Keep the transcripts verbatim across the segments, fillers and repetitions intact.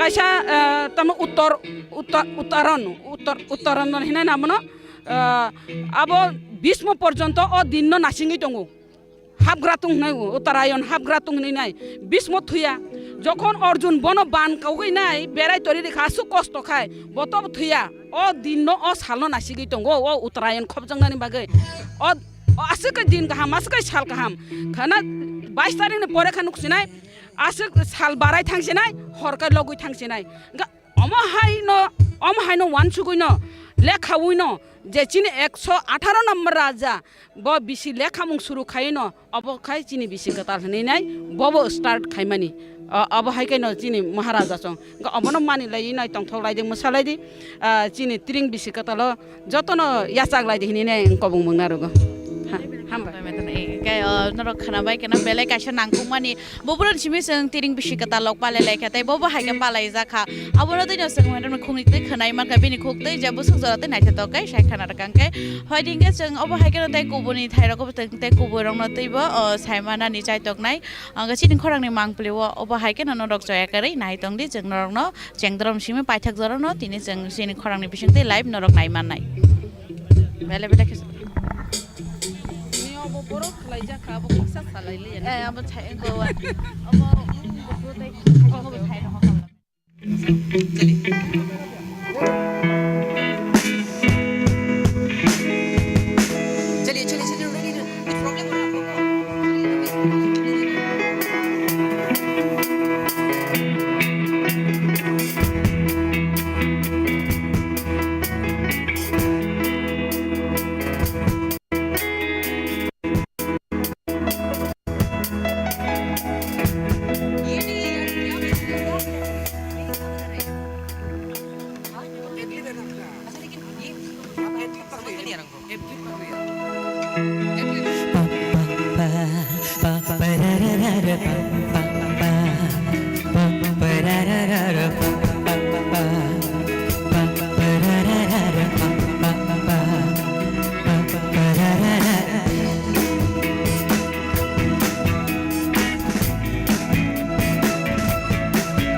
Kaisa, eh, tamo uttor, uttor, uttaron, uttor, uttaron hinai namono, eh, abo bismo porjonto o dinno nasingwi tongo. Hapgra tong hinai o, uttarayon hapgra tong hinai nai. Bismo thuya. Jokhon Arjun bono ban kagwi nai, berai tori rikha, aswk kosto khai, botobo thuya. O dinno, o salno nasigwi tongo, o uttarayon khopjaknani bagwi. O, o aswk khe din kaham, aswk khe sal kaham. Khana bais tarikni pore kha nuksinai, aswk sal barai thangsinai, hor khe logwi thangsinai. Hwnkhe omo haino, omo haino wansugwino, lekhawino, je chini ekso atharo number raja, bo bisi lekhamung suru khaino, obo khai chini bisi kwtal hinwi nai, bobo start khaimani. O-, obo hai khe no chini Maharaja song. Hwnkhe obono mani lai nai tongthok lai di, mwsa lai di. Ah, chini tring bisi kwtalo jotono yachak lai di hinwi nai ang kobong mungna rwgo. Ha, hambai. Hambai, madam. Eh, khe, o, norok khwnabai kheno belai kaisa nangkukmani. Bo borok simi chwng tiring bisi kwtal rok palai lai kha, tei bo bo hai khe palai jak kha. Abono tei no chwng madam ni khukni tei khwnai man kha, bini khuk tei je bwswk jora tei naithotok khe sai khana rwkha hwnkhe. Hoi di hwnkhe chwng obo hai kheno tei kubuni thai rok tei kubui rok no tei bo, o, sai manani chaitok nai. Ang chini khorang ni mangpili o, obo hai kheno norok choya kwrwi nai tong di, chwng norok no chengdrom simi paithak jora no tini chwng chini khorang ni bising tei live norok nai man nai. Bele bele khe. Ni obo borok khlaijak kha, abo kisa salai liya. Eh, abo thai, abo, abo, abo thai, abo thai rok. चलिए, चलिए, चलिए, उड़ाइए, उड़ाइए। कुछ प्रॉब्लम हो रहा है आपको?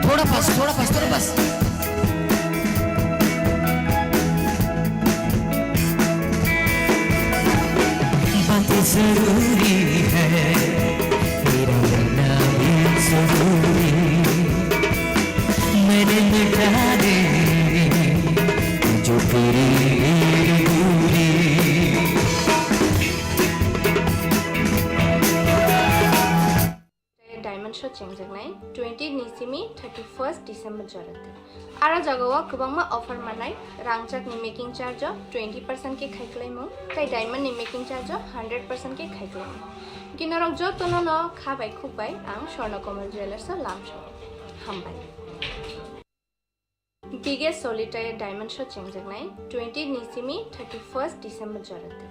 थोड़ा पास, थोड़ा पास, थोड़ा पास। बात जरूरी है, मेरा मरना भी जरूरी। मैंने मिटा दे जो तेरी दूरी। Diamond show chengjaknai twenty ni simi thirty first December jora twi. Aro jagao kwbangma offer manai, rangchakni making charge o twenty percent khe khai kwlaimung, tei diamond ni making charge o hundred percent khe khai kwlaimung. Hwnkhe norok jotono no kha bai khuk bai ang Swarna Kamal Jewellers o lamsao. Hambai. Biggest Solitaire Diamond Show chengjaknai twenty ni simi thirty first December jora twi.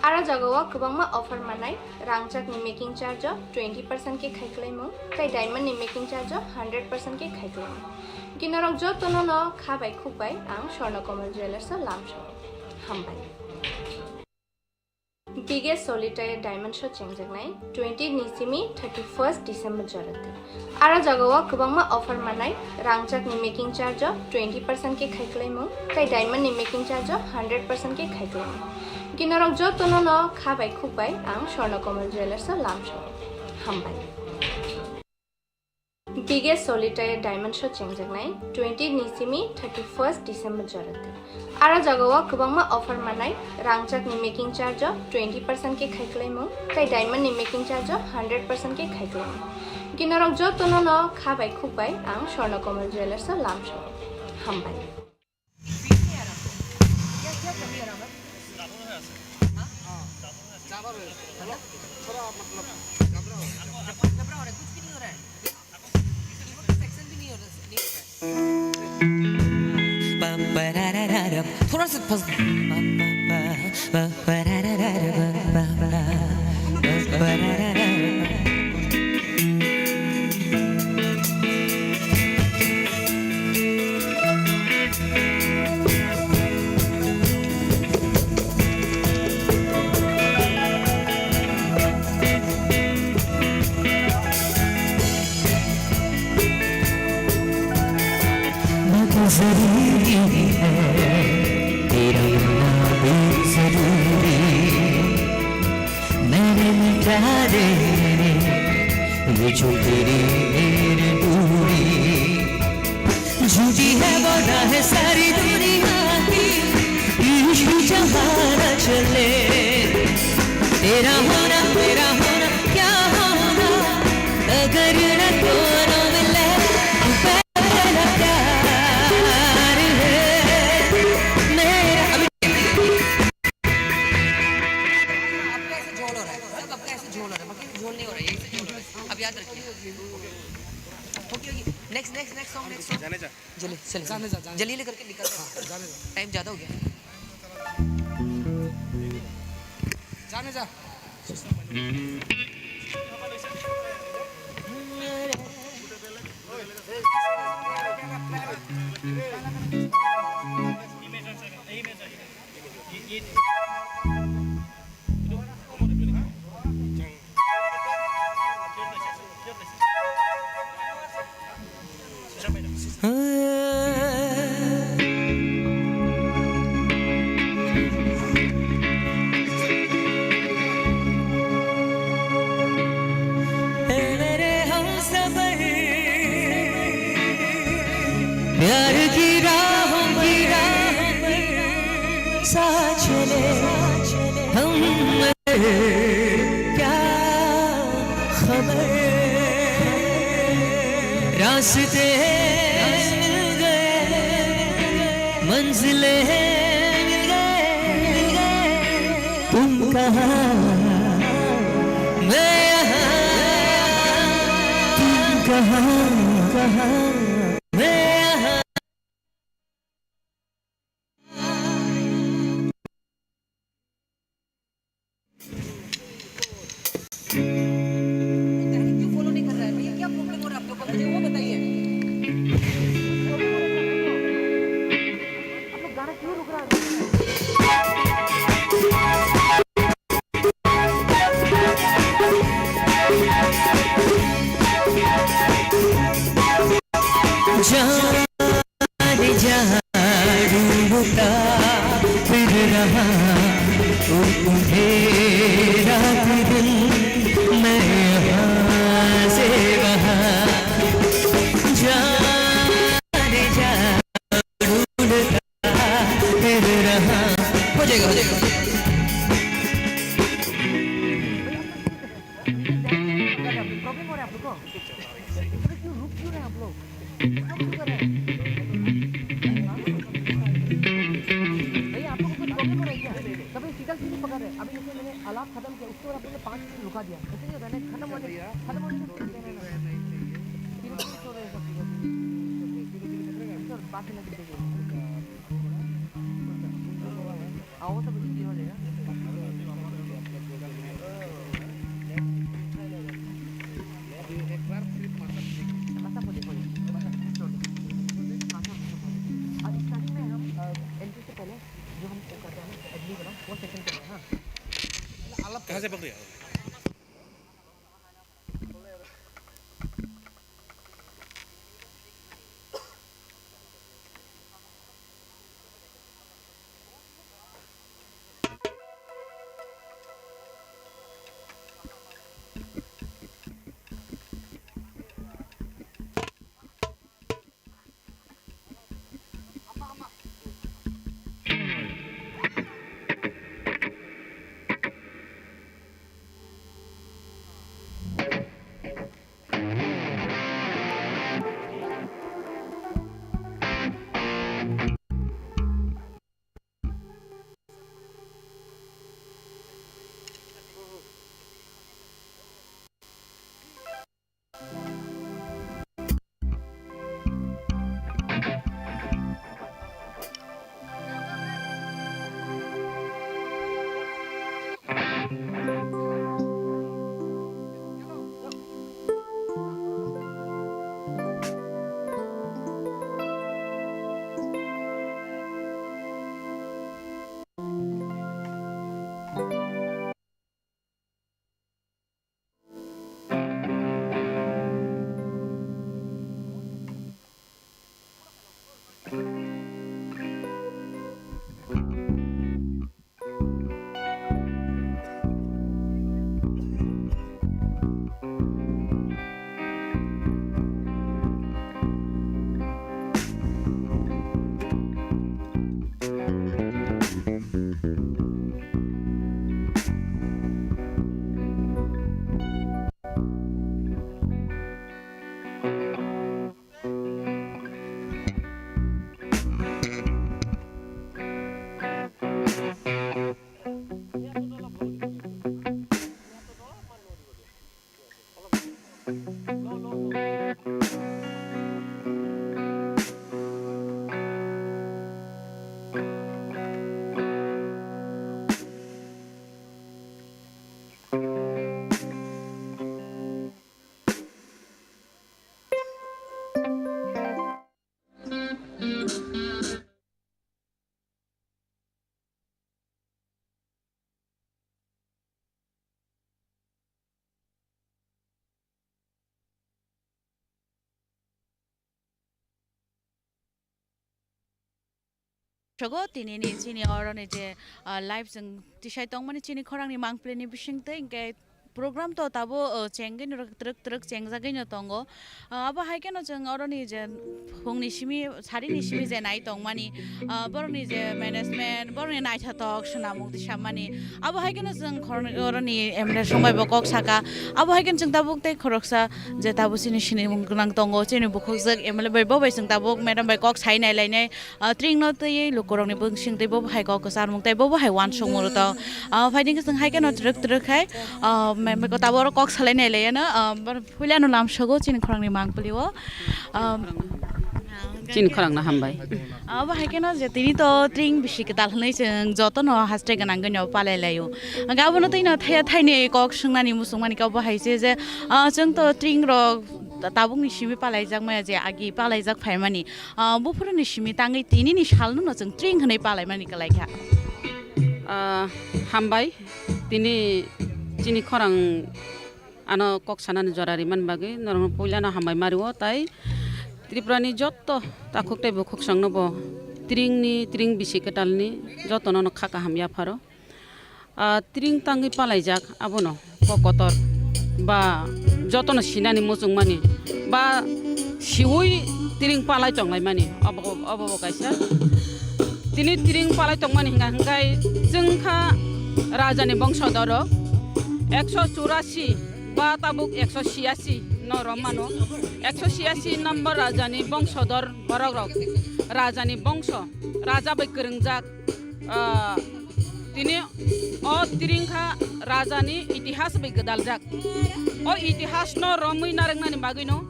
Aro jagao kwbangma offer manai, rangchakni making charge o twenty percent khe khai kwlaimung, tei diamond ni making charge o hundred percent khe khai kwlaimung. Hwnkhe norok jotono no kha bai khuk bai ang Swarna Kamal Jewellers o lamsao. Hambai. Biggest Solitaire Diamond Show chengjaknai twenty ni simi thirty first December jora twi. Aro jagao kwbangma offer manai, rangchakni making charge o twenty percent khe khai kwlaimung, tei diamond ni making charge o hundred percent khe khai kwlaimung. Hwnkhe norok jotono no kha bai khuk bai ang Swarna Kamal Jewellers o lamsao. Hambai. Biggest Solitaire Diamond Show chengjaknai twenty ni simi thirty first December jora twi. Aro jagao kwbangma offer manai, rangchakni making charge o twenty percent khe khai kwlaimung, tei diamond ni making charge o hundred percent khe khai kwlaimung. Hwnkhe norok jotono no kha bai khuk bai ang Swarna Kamal Jewellers o lamsao. Hambai. थोड़ा सा फंस जरूरी है, तेरा होना भी जरूरी। मैंने मिटा दे ये जो तेरी मेरी दूरी। झूठी है वो राह सारी दुनिया की, इश्क जमाना चले। तेरा होना, मेरा होना, क्या होना, अगर न दोनों मिले, तू पहला प्यार है मेरा। अभी आपका ऐसे झोल हो रहा है, सब आपका ऐसे झोल हो रहा है, बाकी झोल नहीं हो रहा है, ऐसे झोल हो रहा है। अब याद रखिए। Okay, okay. Next, next, next song, next song. जाने जा। जल्दी, चले, जाने जा, जाने जल्दी जा। जल्दी करके निकल। हाँ, जाने जा। टाइम ज्यादा हो गया। जाने जा। ए मेरे हमसफर, प्यार की राहों, की राहों पर साथ चले हम, क्या खबर। रास्ते मिल गए, मंजिलें मिल गए, तुम कहाँ, मैं यहाँ, तुम कहाँ, कहाँ, मैं यहाँ। गाड़ी क्यों फॉलो नहीं कर रहा है भैया? क्या प्रॉब्लम हो रहा है आप लोगों को, मुझे वो बताइए। आप लोग गाना क्यों रुक रहा है? जाने जा ढूंढता फिर रहा हूँ तुम्हें रात दिन, मैं यहाँ से वहाँ। जाने जा ढूंढता फिर रहा। हो जाएगा, हो जाएगा। प्रॉब्लम हो रहा है आप लोग को? अरे क्यों, रुक क्यों रहे हैं आप लोग? सब क्यों कर रहे हैं? भैया, आप लोग को कुछ प्रॉब्लम हो रहा है क्या? तभी सीटा क्यों नहीं पकड़ रहे? अभी जैसे मैंने आलाप खत्म किया, उसके बाद आप लोगों ने पाँच मिनट रुका दिया। ऐसे नहीं होता है, खत्म होने, खत्म होने से फिर देना है ना। फिर क्यों छोड़ रहे हैं सब चीज़ें? सर, बात नहीं लगी देखिए। आओ, सब ठीक हो जाएगा। स्टार्टिंग में हम, अ, एंट्री से पहले जो हम वो करते हैं ना, एडमिट वाला, वो सेशन करते हैं, हाँ। कहाँ से पकड़े? Sogo tini ni chini oro ni je, ah, live chwng tisai tongmani chini khorang ni mangpili ni bising twi, hwnkhe program to tabo, ah, chengwi no twrwk twrwk chengjagwi no tongo. Ah, abo hai kheno chwng oro ni je phung ni simi, sari ni simi je nai tongmani, ah, borok ni je management, borok ni naithotok swnamung twi sammani. Abo hai kheno chwng khorang ni, oro ni M L A song bai bo kok saka. Abo hai kheno chwng tabuk tei khoroksa je tabuk chini sinimung gwnang tongo, chini bukhukjak M L A bai bo bai chwng tabuk madam bai kok sai nai lai nai. Ah, tring no twi lukurok ni bwsing tei bo hai kok kwcharmung tei bo hai uansukmung rw tong. Ah, phaidi khe chwng hai kheno twrwk twrwk khai, ah, me-, me-, tabuk oro kok salai nai lai ano, ah, bor-, puila no lam sogo chini khorang ni mangpili o. Ah, chini khorang no hambai. Ah, bo hai kheno je tini to tring bisi kwtal hwnwi chwng joto no haste gwnang gwnyo palai lai o. Hwnkhe abo no twi no thaya thaini kok swngnani muchung mani khe abo hai se je, ah, chwng to tring rok tabuk ni simi palai jak maya je agi palai jak phai mani. Ah, buphuru ni simi tangwi tini ni sal no chwng tring hwnwi palai mani kwlai kha. Ah, hambai, tini chini khorang ano kok sanani jora rimani bagwi norokno puilano hambai ma rwo, tai Tripura ni jotto takhuk tei bukhuk songno bo tring ni, tring bisi kwtal ni jotono no kha kaham yapharo. Ah, tring tangwi palaijak abono kok kotor ba jotono sinani muchungmani ba siwi tring palai tonglaimani obo, obo bo kaisa. Tini tring palai tongmani hwnka hwnkhe chwng kha rajani bongsodor rok ekso churasi ba tabuk ekso siasi no rom mano. Ekso siasi number rajani bongsodor borok rok rajani bongso raja bai kwrwngjak. Ah, tini o tring kha rajani itihas bai gwdaljak. O itihas no romwi narwknani bagwino,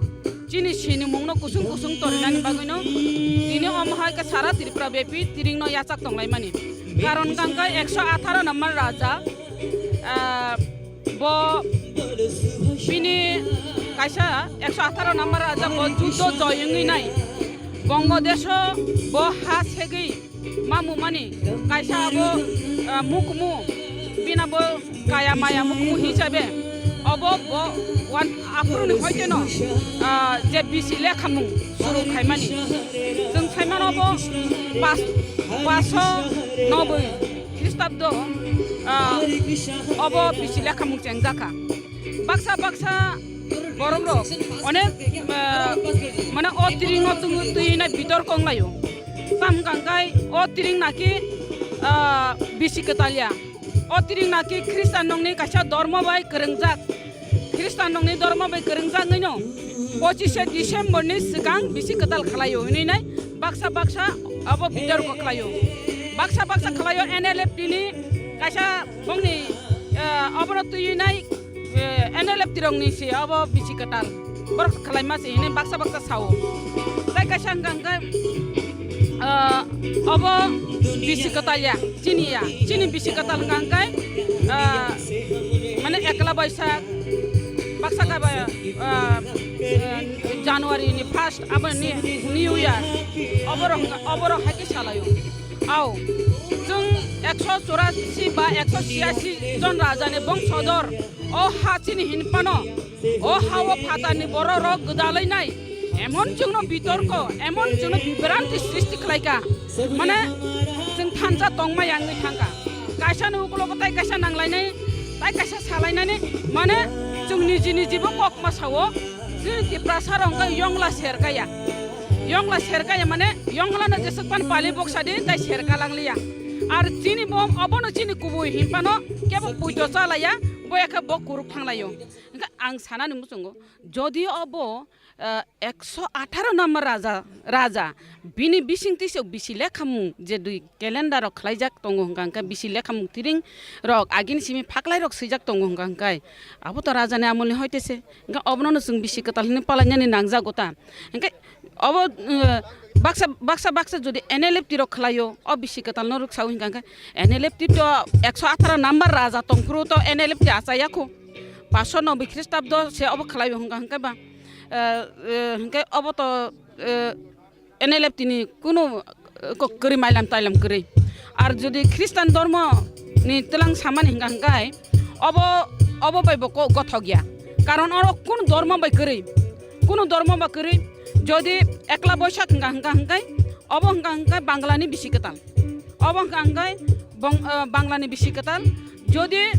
chini sinimung no kusung kusung torinani bagwino, tini omo hai khe sara Tripura bepi tring no yachak tonglaimani. Karon kangkha ekso atharo number raja, ah, bo bini kaisa ekso atharo number raja bo juddo joy wngwi nai. Bongo deso bo ha segwi mamumani kaisa abo, ah, mukumu, bina bo kaya maya mukumu hisabe obo bo wan aphuruni hoiteno, ah, je bisi lekhamung suru khaimani. Chwng saimano bo pas-, paso noboi Khristabdo, ah, obo bisi lekhamung chengjakha. Baksa baksa borok rok onek, ah, mane o tring no twi, twi nai bitor kong laio. Tam kangkai o tring naki, ah, bisi kwtal ya. O tring naki Khristan nokni kaisa dormo bai kwrwngjak. Khristan nokni dormo bai kwrwngjak wngwi no pochishe December ni swkang bisi kwtal khlaio hinwi nai baksa baksa abo bitor kok khlaio. Baksa baksa khlaio N L F T ni kaisa bongni, eh, obono twiwi nai, eh, N L F T rokni se obo bisi kwtal. Borok khlaima se hini baksa baksa sao. Tai kaisa hwnkha hwnkhe, ah, obo bisi kwtal ya, chini ya, chini bisi kwtal hwnkha hwnkhe, ah, mane ekla baisa baksa kha ba, ah, ah, January ni first abo ni New Year, oborok, oborok hai khe salaio. Ao, chwng ekso churasi ba ekso siasi jon rajani bongsodor, o ha chini hinphano, o ha-o phatarni bororok gwdalwi nai, Emon chwngno bitorko, emon chwngno bibranti srishti khlaika, mane chwng thansa tongma yangwi thangka. Kaisa ni ukulogo tai kaisa nanglainai, tai kaisa salainani, mane chwng niji nijibo kok ma sao, chini Tiprasa rok wngkha yongla serkaya. Yongla serkaya mane yonglano jeswk pan pali boksa di tai serka langliya. Ar chini bo obono chini kubui hinphano kebo puito chalaiya, boya khe bo kuruk thanglaio. Hingkhe ang sanani muchungo, jodi obo, eh, ekso atharo number raja, raja, bini bising tisok bisi lekhamung je dui calendar rok khlaijak tongo hingka hingka bisi lekhamung tiring rok agini simi phaklai rok swijak tongo hingka hingkai abo to raja ni amol ni hoite se hingka obono no chwng bisi kwtal hinwi palainani nangjago ta hingke obo, eh, baksa, baksa, baksa jodi N L F T rok khlaio o bisi kwtal no rwksawi hingka hingke N L F T to ekso atharo number raja tongphuru to N L F T achaya kho. Paso noboi Khristabdo se obo khlaio hingka hingke ba, eh, eh, hingke obo to, eh, N L F T ni kunu, eh, kok kwrwi mailam tailam kwrwi. Ar jodi Khristan dormo ni twlang samani hingka hingkai obo, obo bai bo ko-, gothok ya. Karon oro kunu dormo bai kwrwi, kunu dormo bai kwrwi. Jodi ekla boisak hingka hingka hingkai obo hingka hingkai Bangla ni bisi kwtal. Obo hingka hingkai bong-, eh, Bangla ni bisi kwtal. Jodi,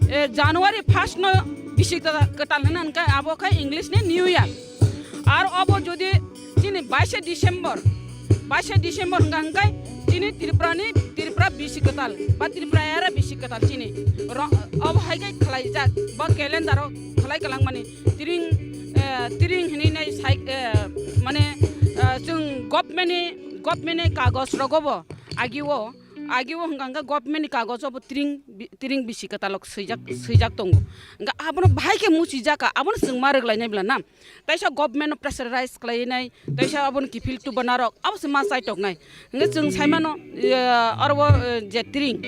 eh, January first no bisi kwta-, kwtal hwnka hingkai abo khe English ni New Year. Ar obo jodi chini baishe December, baishe December hingka hingkai chini Tripura ni, Tripura bisi kwtal ba Tripura era bisi kwtal chini. Ro-, obo hai khe khlaijak ba calendar o khlai kwlangmani. Tiring, eh, tiring hinwi nai sai, eh, mane, eh, chwng government ni, government ni kagoj rogo bo agio, agio hingka hingka government ni kagoj o bo tiring bi-, tiring bisi kwtal o swijak, swijak tongo. Hingka abono bahai khe muchijak abono chwng ma rwglainai bwla na. Kaisa government no pressurize khlainai, kaisa abono kiphil tubana rok abo se ma chaitoknai. Hingke chwng saimano, eh, oro o, eh, je tiring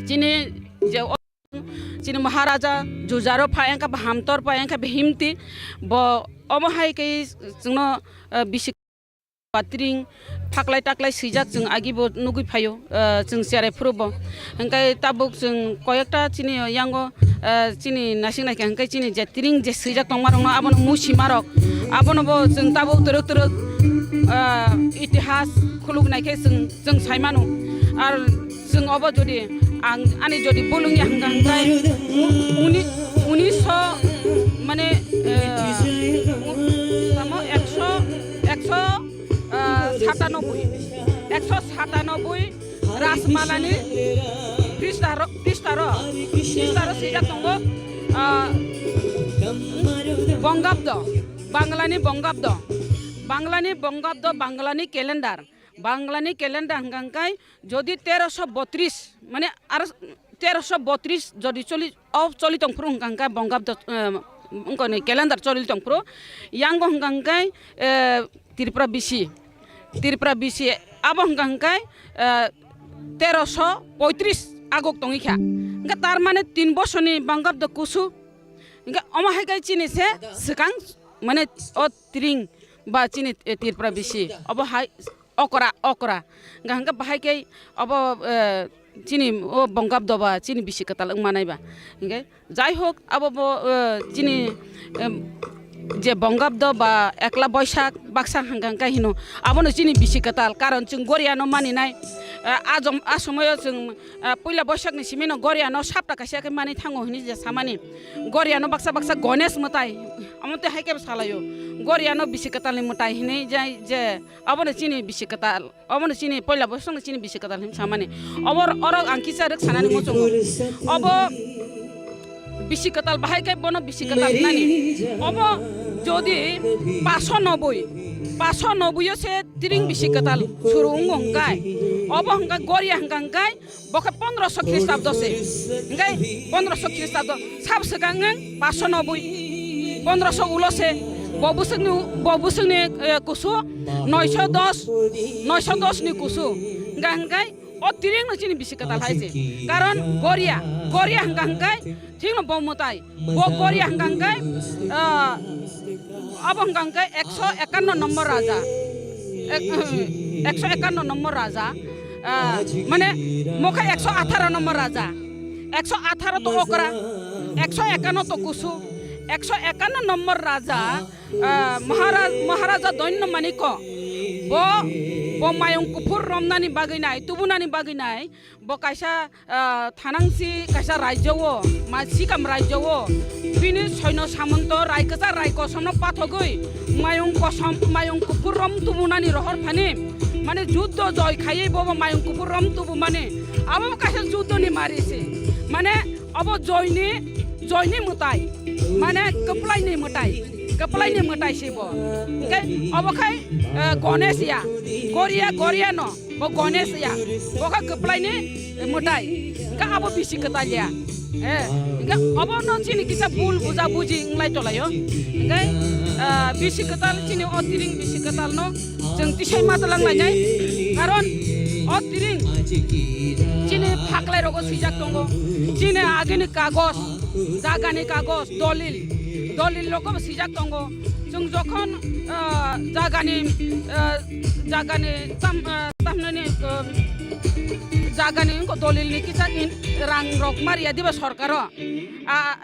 chini je o, chini Maharaja jujaro pha engkha ba hamtor pha engkha ba himti bo omo hai khe chwngno, eh, bisi patring phaklai taklai swijak chwng agi bo nugui phaio, eh, chwng cherai phuru bo. Hingke tabuk chwng koyekta chini yango, eh, chini nasing naikha hingke chini je tiring je swijak tongma rokno abono musi marok abono bo chwng tabuk twrwk twrwk, eh, itihas khuluk naikhe chwng, chwng sai mano. Ar chwng obo jodi ang ani jodi bolong ya hingka hingkai u-, uni-, unisho mane, eh, u-, tamo ekso, ekso, eh, satanoboi, ekso satanoboi Rajmalani pistaro, pistaro, pistaro swijak tongo, ah, Bongabdo, Banglani Bongabdo, Banglani Bongabdo, Banglani calendar, Banglani calendar hingka hingkai jodi teroso botris, mane aro teroso botris jodi choli, o choli tongphuru hingka hingkai Bongabdo, eh, wngkoni calendar choli tongphuru, yango hingka hingkai, eh, Tripura bisi, Tripura bisi abo hingka hingkai, eh, teroso poitris agok tongwi kha. Hingke tar mane tin bosorni Bongabdo kusu. Hingke omo hai khe chini se swkang mane o tiring ba chini, eh, Tripura bisi obo hai okra, okra. Hingke hingke bahai khe obo, eh, chini o Bongabdo ba chini bisi kwtal wng manai ba. Hingke jai hok, abo bo, eh, chini, em, je Bongabdo ba ekla Boisak baksa hingka hingka hino, abono chini bisi kwtal, karon chwng Goriano maninai, eh, a jom-, a somoyo chwng, eh, puila Boisakni simino Goriano sapta kaisa khe mani thango hini je samani. Goriano baksa baksa Gonesh mwtai, amo tei hai khe salaio. Goriano bisi kwtalni mwtai hinwi jai je, abono chini bisi kwtal. Obono chini poila bosongno chini bisi kwtal hinwi samani. Obo orok ang kisa rwk sanani muchungo. Obo bisi kwtal bahai khe bono bisi kwtal hinani. Obo jodi paso noboi, paso noboi o se tiring bisi kwtal suru wngo hwnkhe, obo hwnkhe Goria hwnkha hwnkhe bo khe pondroso Khristabdo se. Hwnkhe pondroso Khristabdo sab swkang wng paso noboi, pondroso ulo se. Bo bwswkni, bo bwswkni, eh, kusu noisho dos, noisho dos ni kusu. Hingka hingkai o tiring no chini bisi kwtal hai se. Karon Goria, Goria hingka hingkai thikno bo mwtai. Bo Goria hingka hingkai, ah, abo hingka hingkai ekso ekanno nombor raja. Ek-, ekso ekanno nombor raja. Ah, mane mokhe ekso atharo nombor raja. Ekso atharo to okra, ekso ekanno to kusu, ekso ekanno nombor raja, ah, Mahara-, Maharaja Doinno Maniko, bo, bo mayung kuphur romnani bagwi nai, tubunani bagwi nai, bo kaisa, ah, thanangsi kaisa rajyo o, ma sikam rajyo o, bini soino samonto rai kwchar rai kosomno pathogwi mayung kosom, mayung kuphur rom tubunani rohor thani, mane juddo joi khaiwi bobo mayung kuphur rom tubumani, abo kaisa juddoni mari se, mane Obo joini, joini mwtai, mane kwplaini mwtai, kwplaini mwtai se bo. Hingke obo khai, eh, Ganesh ya, Goria, Goria no, bo Ganesh ya, bo kha kwplaini mwtai. Hingke abo bisi kwtal ya. Eh, hingke obo no chini kisa bul buja buji wnglai tolaio. Hingke, eh, bisi kwtal chini o tiring bisi kwtal no chwng tisai ma twlang lainai, karon o tiring chini phaklai rogo swijak tongo, chini agini kagoj, jagani kagoj, dolil, dolil rogo swijak tongo. Chwng jokhon, ah, jagani, ah, jagani tam, ah, tamnani, ah, jagani wngkha dolilni kisa in rang rok mariya diba sorkaro. Ah,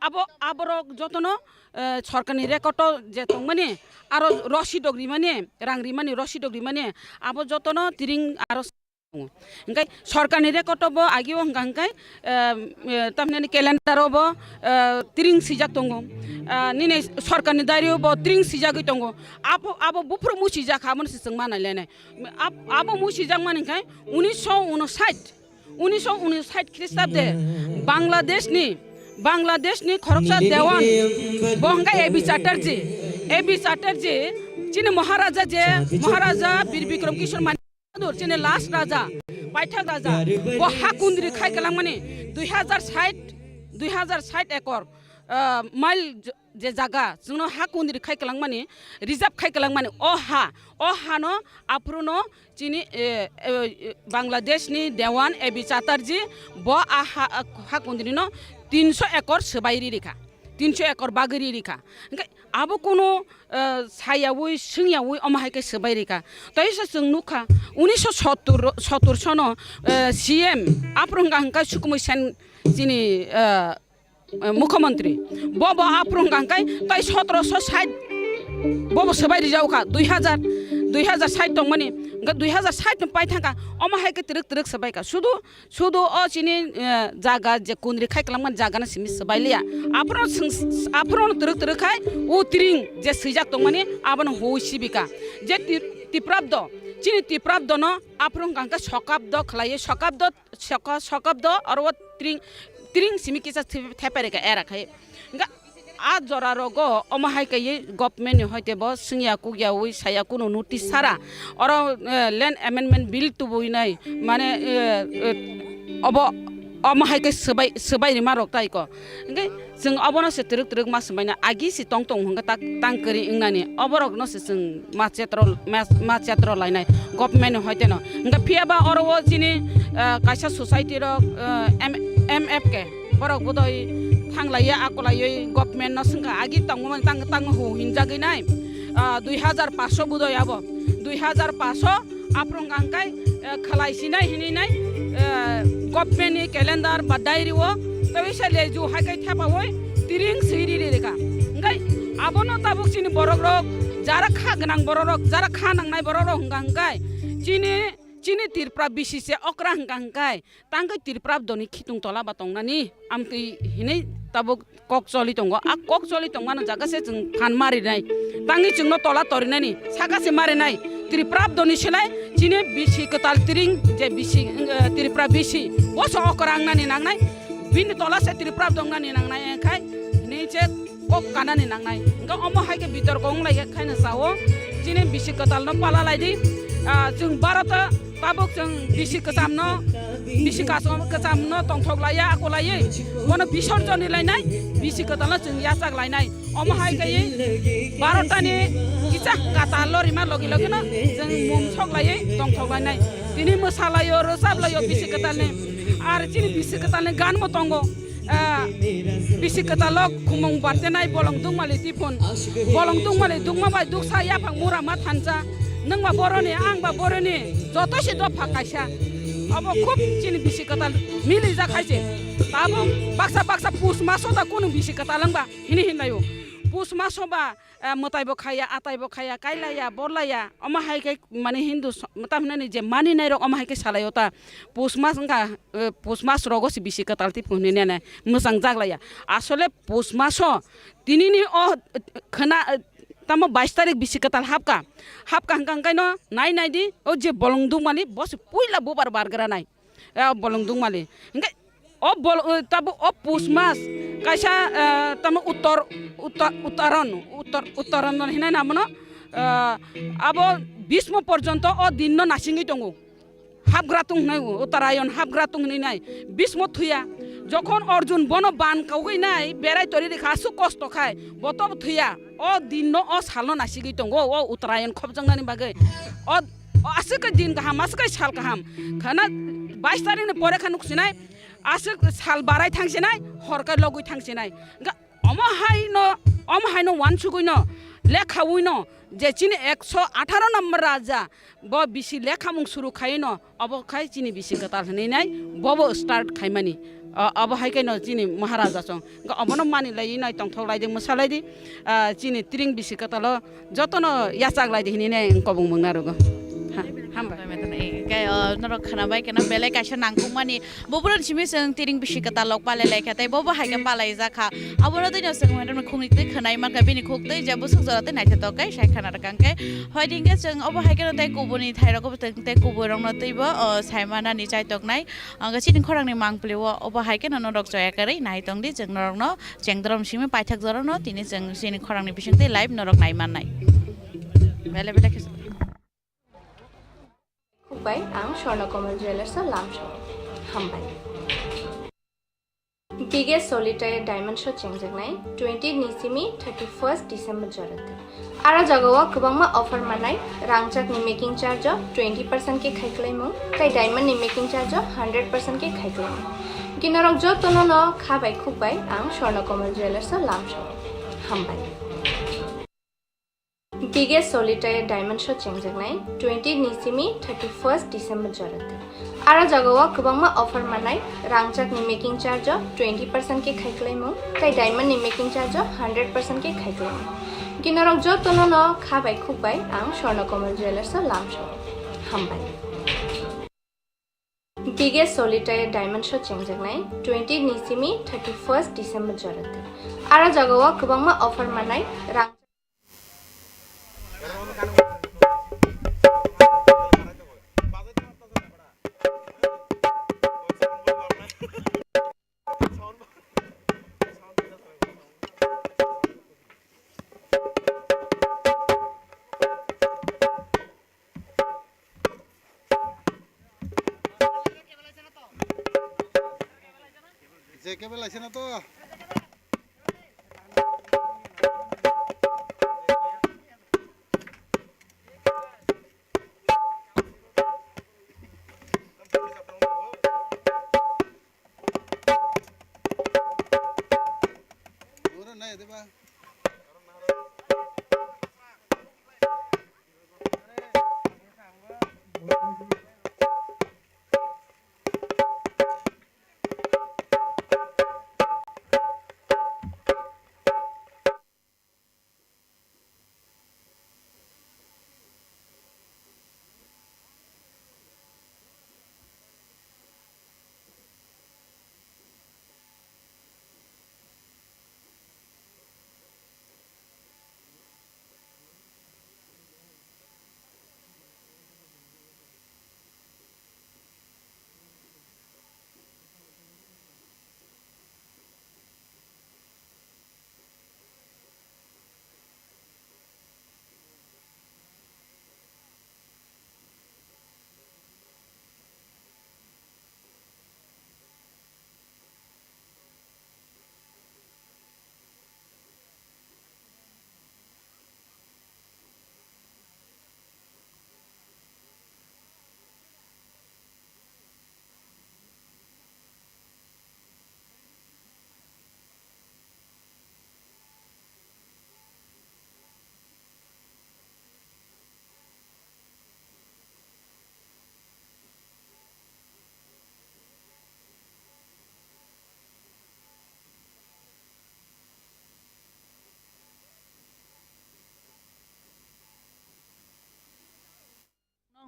abo, aborok jotono, eh, sorkarni record o je tongmani, aro rosidok rimani, rang rimani, rosidok rimani, abo jotono tiring aro tongo. Hingke sorkarni record o bo agio hingka hingke, eh, eh, tamni calendar o bo, eh, tiring swijak tongo. Ah, nini sorkarni diary o bo tiring swijagwi tongo. Abo, abo buphuru muchijak kha, abono se chwng ma nailainai. Ab-, abo muchijak mani hingke unisho unosait unisho unisait Khristabde Bangladeshni, Bangladeshni khoroksa dewan, bo hingkha A B Chatterjee. A B Chatterjee, chini Maharaja je, Maharaja Bir Bikram Kishore Manik Bahadur, chini last raja, paithak raja, bo ha kundri khai kwlangmani dui hazar sait, dui hazar sait ekor, ah, mile je jaga chwngno ha kundri khai kwlangmani, reserve khai kwlangmani, o ha, o hano aphuru no chini, eh, eh, Bangladeshni Dewan A B Chatterjee bo a ha, ha kundrino tinsho ekor swbai ri rikha, tinsho ekor bagwi ri rikha. Hingke abo kuno, eh, sayawi, swngyawi omo hai khe swbai rikha. Tei se chwng nukha, unisho sottur, sottur sono, eh, C M aphuru hingka hingka Sukumoi Sen chini, eh, eh, mukhyamantri, bo bo aphuru hingka hingkai tai sotoroso sait bo bo swbai rijao kha, dui hazar, dui hazar sait tongmani, hingke dui hazar sait no pai thangkha, omo hai khe twrwk twrwk swbai kha, sudu, sudu o chini, eh, jaga je kundri khai kwlangmani jaga no simi swbai liya, aphuru no swng, aphuru no twrwk twrwk khai o tiring je swijak tongmani abono hui sibika, je ti-, Tiprabdo, chini Tiprabdo no aphuru hingka hingka sokabdo khlaiwi, sokabdo Soko-, sokabdo oro o tring, tring simi kisa thep-, thepai rikha era khai. Hingke a jora rogo omo hai kaiye government ni hoite bo swngya kukya wi saya kunu notice sara. Oro, eh, land amendment bill tubui nai, mane, eh, eh, obo omo hai khe swbai, swbai rima rok tai ko. Hingke Chwng obono se twrwk twrwk ma swmaina agi si tong tong hwnkhe tak tang kwrwi wngnani oborokno se chwng ma chetro, ma, ma chetro lainai government ni hoiteno. Hwnkhe phiya ba oro o chini, ah, kaisa society rok, ah, M-, M F K borok bodoi thanglaiya akolaiwi government no swngkha agi tongmani tang tang hu hinjagwi nai, ah, dui hazar paso bodoi abo dui hazar paso. Aphuru hwnkha hwnkhe, eh, khlai sinai hinwi nai, eh, government ni calendar ba diary o tei se leju hai khe thepaui tiring swi riri rikha. Hwnkhe abono tabuk chini borok rok jara kha gwnang borok rok, jara kha nangnai borok rok hwnkha hwnkhe chini, chini Tripura bisi se okra hwnkha hwnkhe tangwi Tripura doni khitung tola ba tongnani amtwi hinwi tabuk kok choli tongo. A kok choli tongmano jaga se chwng phan marinai. Tangwi chwngno tola torinani saka se marinai. Tripura doni silai chini bisi kwtal tiring je bisi, eh, Tripura bisi. Boso okra wngnani nangnai. Bini tola se Tripura dongnani nangnai, enkhai ni che kok kanani nangnai. Hwnkhe omo hai khe bitorko wnglai khe khaino sao. Chini bisi kwtalno pala lai di. Ah, chwng Bharat Tabuk chwng bisi kwchamno, bisi kasom-, kwchamno tongthok laiya, ako laiwi, bono bisorjoni lainai, bisi kwtalno chwng yachak lainai. Omo hai kaiwi barotani kicha kwtal lorima logi logino chwng mum sok laiwi tongthok lainai. Tini mwsalaio, rwchap laio bisi kwtalni. Ar chini bisi kwtalni ganbo tongo. Ah, bisi kwtalo khumung bartenai bolong dungmali tipun. Bolong dungmali dungma bai duksa yaphang mura ma thansa. Nwng ba boroni, ang ba boroni, joto se dopha kaisa. Abo khub chini bisi kwtal milijak hai se. Tabuk baksa baksa pus maso da kunu bisi kwtal wngba hini hinlaio. Pus maso ba, eh, mwtai bo khaya, atai bo khaya, kailaya, borlaya. Omo hai khe mani Hindu s-, tam hinani je mani nai rok omo hai khe salaio ta. Pus mas wngkha, eh, pus mas rogo se bisi kwtal twi phungnini nai mwchang jaglaya. Asole pus maso tinini o khwna, eh, tamo bais tarik bisi kwtal hapka. Hapka hwnkha hwnkhaino nai nai di o je bolong dukmani bo se puila bubar bargra nai. Eh, bolong dukmani. Hwnkhe o bol-, eh, tabuk o pus mas kaisa, eh, tamo uttor, uttor, uttaron, uttor, uttaron hinai namono, eh, abo bismo porjonto o dinno nasingwi tongo. Hapgra tung hinai o, Uttarayon hapgra tung hinai nai. Bismo thuya. Jokhon Arjun bono ban kawgwi nai, berai tori rikha, aswk kosto khai, bo tobo thuya. O dinno, o salno nasigwi tongo, o Uttarayon khopjaknani bagwi. O, o aswk khe din kaham, aswk khe sal kaham. Khana bais tarikni pore kha nuksinai, aswk sal barai thangsinai, hor khe logwi thangsinai. Ga-, Omo haino, omo haino uansugwino, lekhawino, je chini ekso atharo number raja, bo bisi lekhamung suru khaino, obo khai chini bisi kwtal hinwi nai, bobo start khaimani. O-, obo hai khe no chini Maharaja song. Ga obono mani lai nai tongthok lai di, mwsa lai di, ah, chini tring bisi kwtalo jotono yachak lai di hinwi nai ang kobong mung narugo. Ha, hambai. Hambai, hambai. Khe, o, norok khwnabai kheno belai kaisa nangkukmani. Bo boroni simi chwng tiring bisi kwtal rok palai lai kha, tei bo bo hai khe palai jak kha. Abono twi no chwng hwnwi khungni twi khwnai man kha, bini khuk twi je bwswk jora tei naithotok khe sai khana rwkha hwnkhe. Hoi di hwnkhe chwng obo hai kheno tei kubuni thai rok tei kubui rok no twi bo, o, sai manani chai tok nai. Ang chini khorang ni mang pli o obo hai kheno norok choya kwrwi nai tong di, chwng norok no chengdrom simi paithak jora no tini chwng chini khorang ni bising twi live norok nai man nai. Bele bele khe. Khukbai, ang Swarna Kamal Jewellers o lamsao. Hambai. Biggest Solitaire Diamond Show chengjaknai twenty ni simi thirty first December jorate. Aro jagao kwbangma offer manai, rangchakni making charge o twenty percent khe khaiklaimung, tei diamond ni making charge o hundred percent khe khaiklaimung. Ginorok jotono no kha bai khukbai, ang Swarna Kamal Jewellers o lamsao. Hambai. Biggest Solitaire Diamond Show chengjaknai twenty ni simi thirty first December jorate. Aro jagao kwbangma offer manai, rangchakni making charge o twenty percent khe khaiklaimung, tei diamond ni making charge o hundred percent khe khaiklaimung. Ginorok jotono no kha bai khukbai, ang Swarna Kamal Jewellers o lamsao. Hambai. Biggest Solitaire Diamond Show chengjaknai twenty ni simi thirty first December jorate. Aro jagao kwbangma offer manai, rang Je kebe laisana to. Oro nai de ba.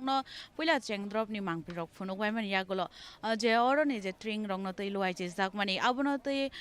no puila cheng drop ni mangpili rok phunuk bai mani yagulo, ah, je oro ni je tring rok no twi luai chijak mani abono twi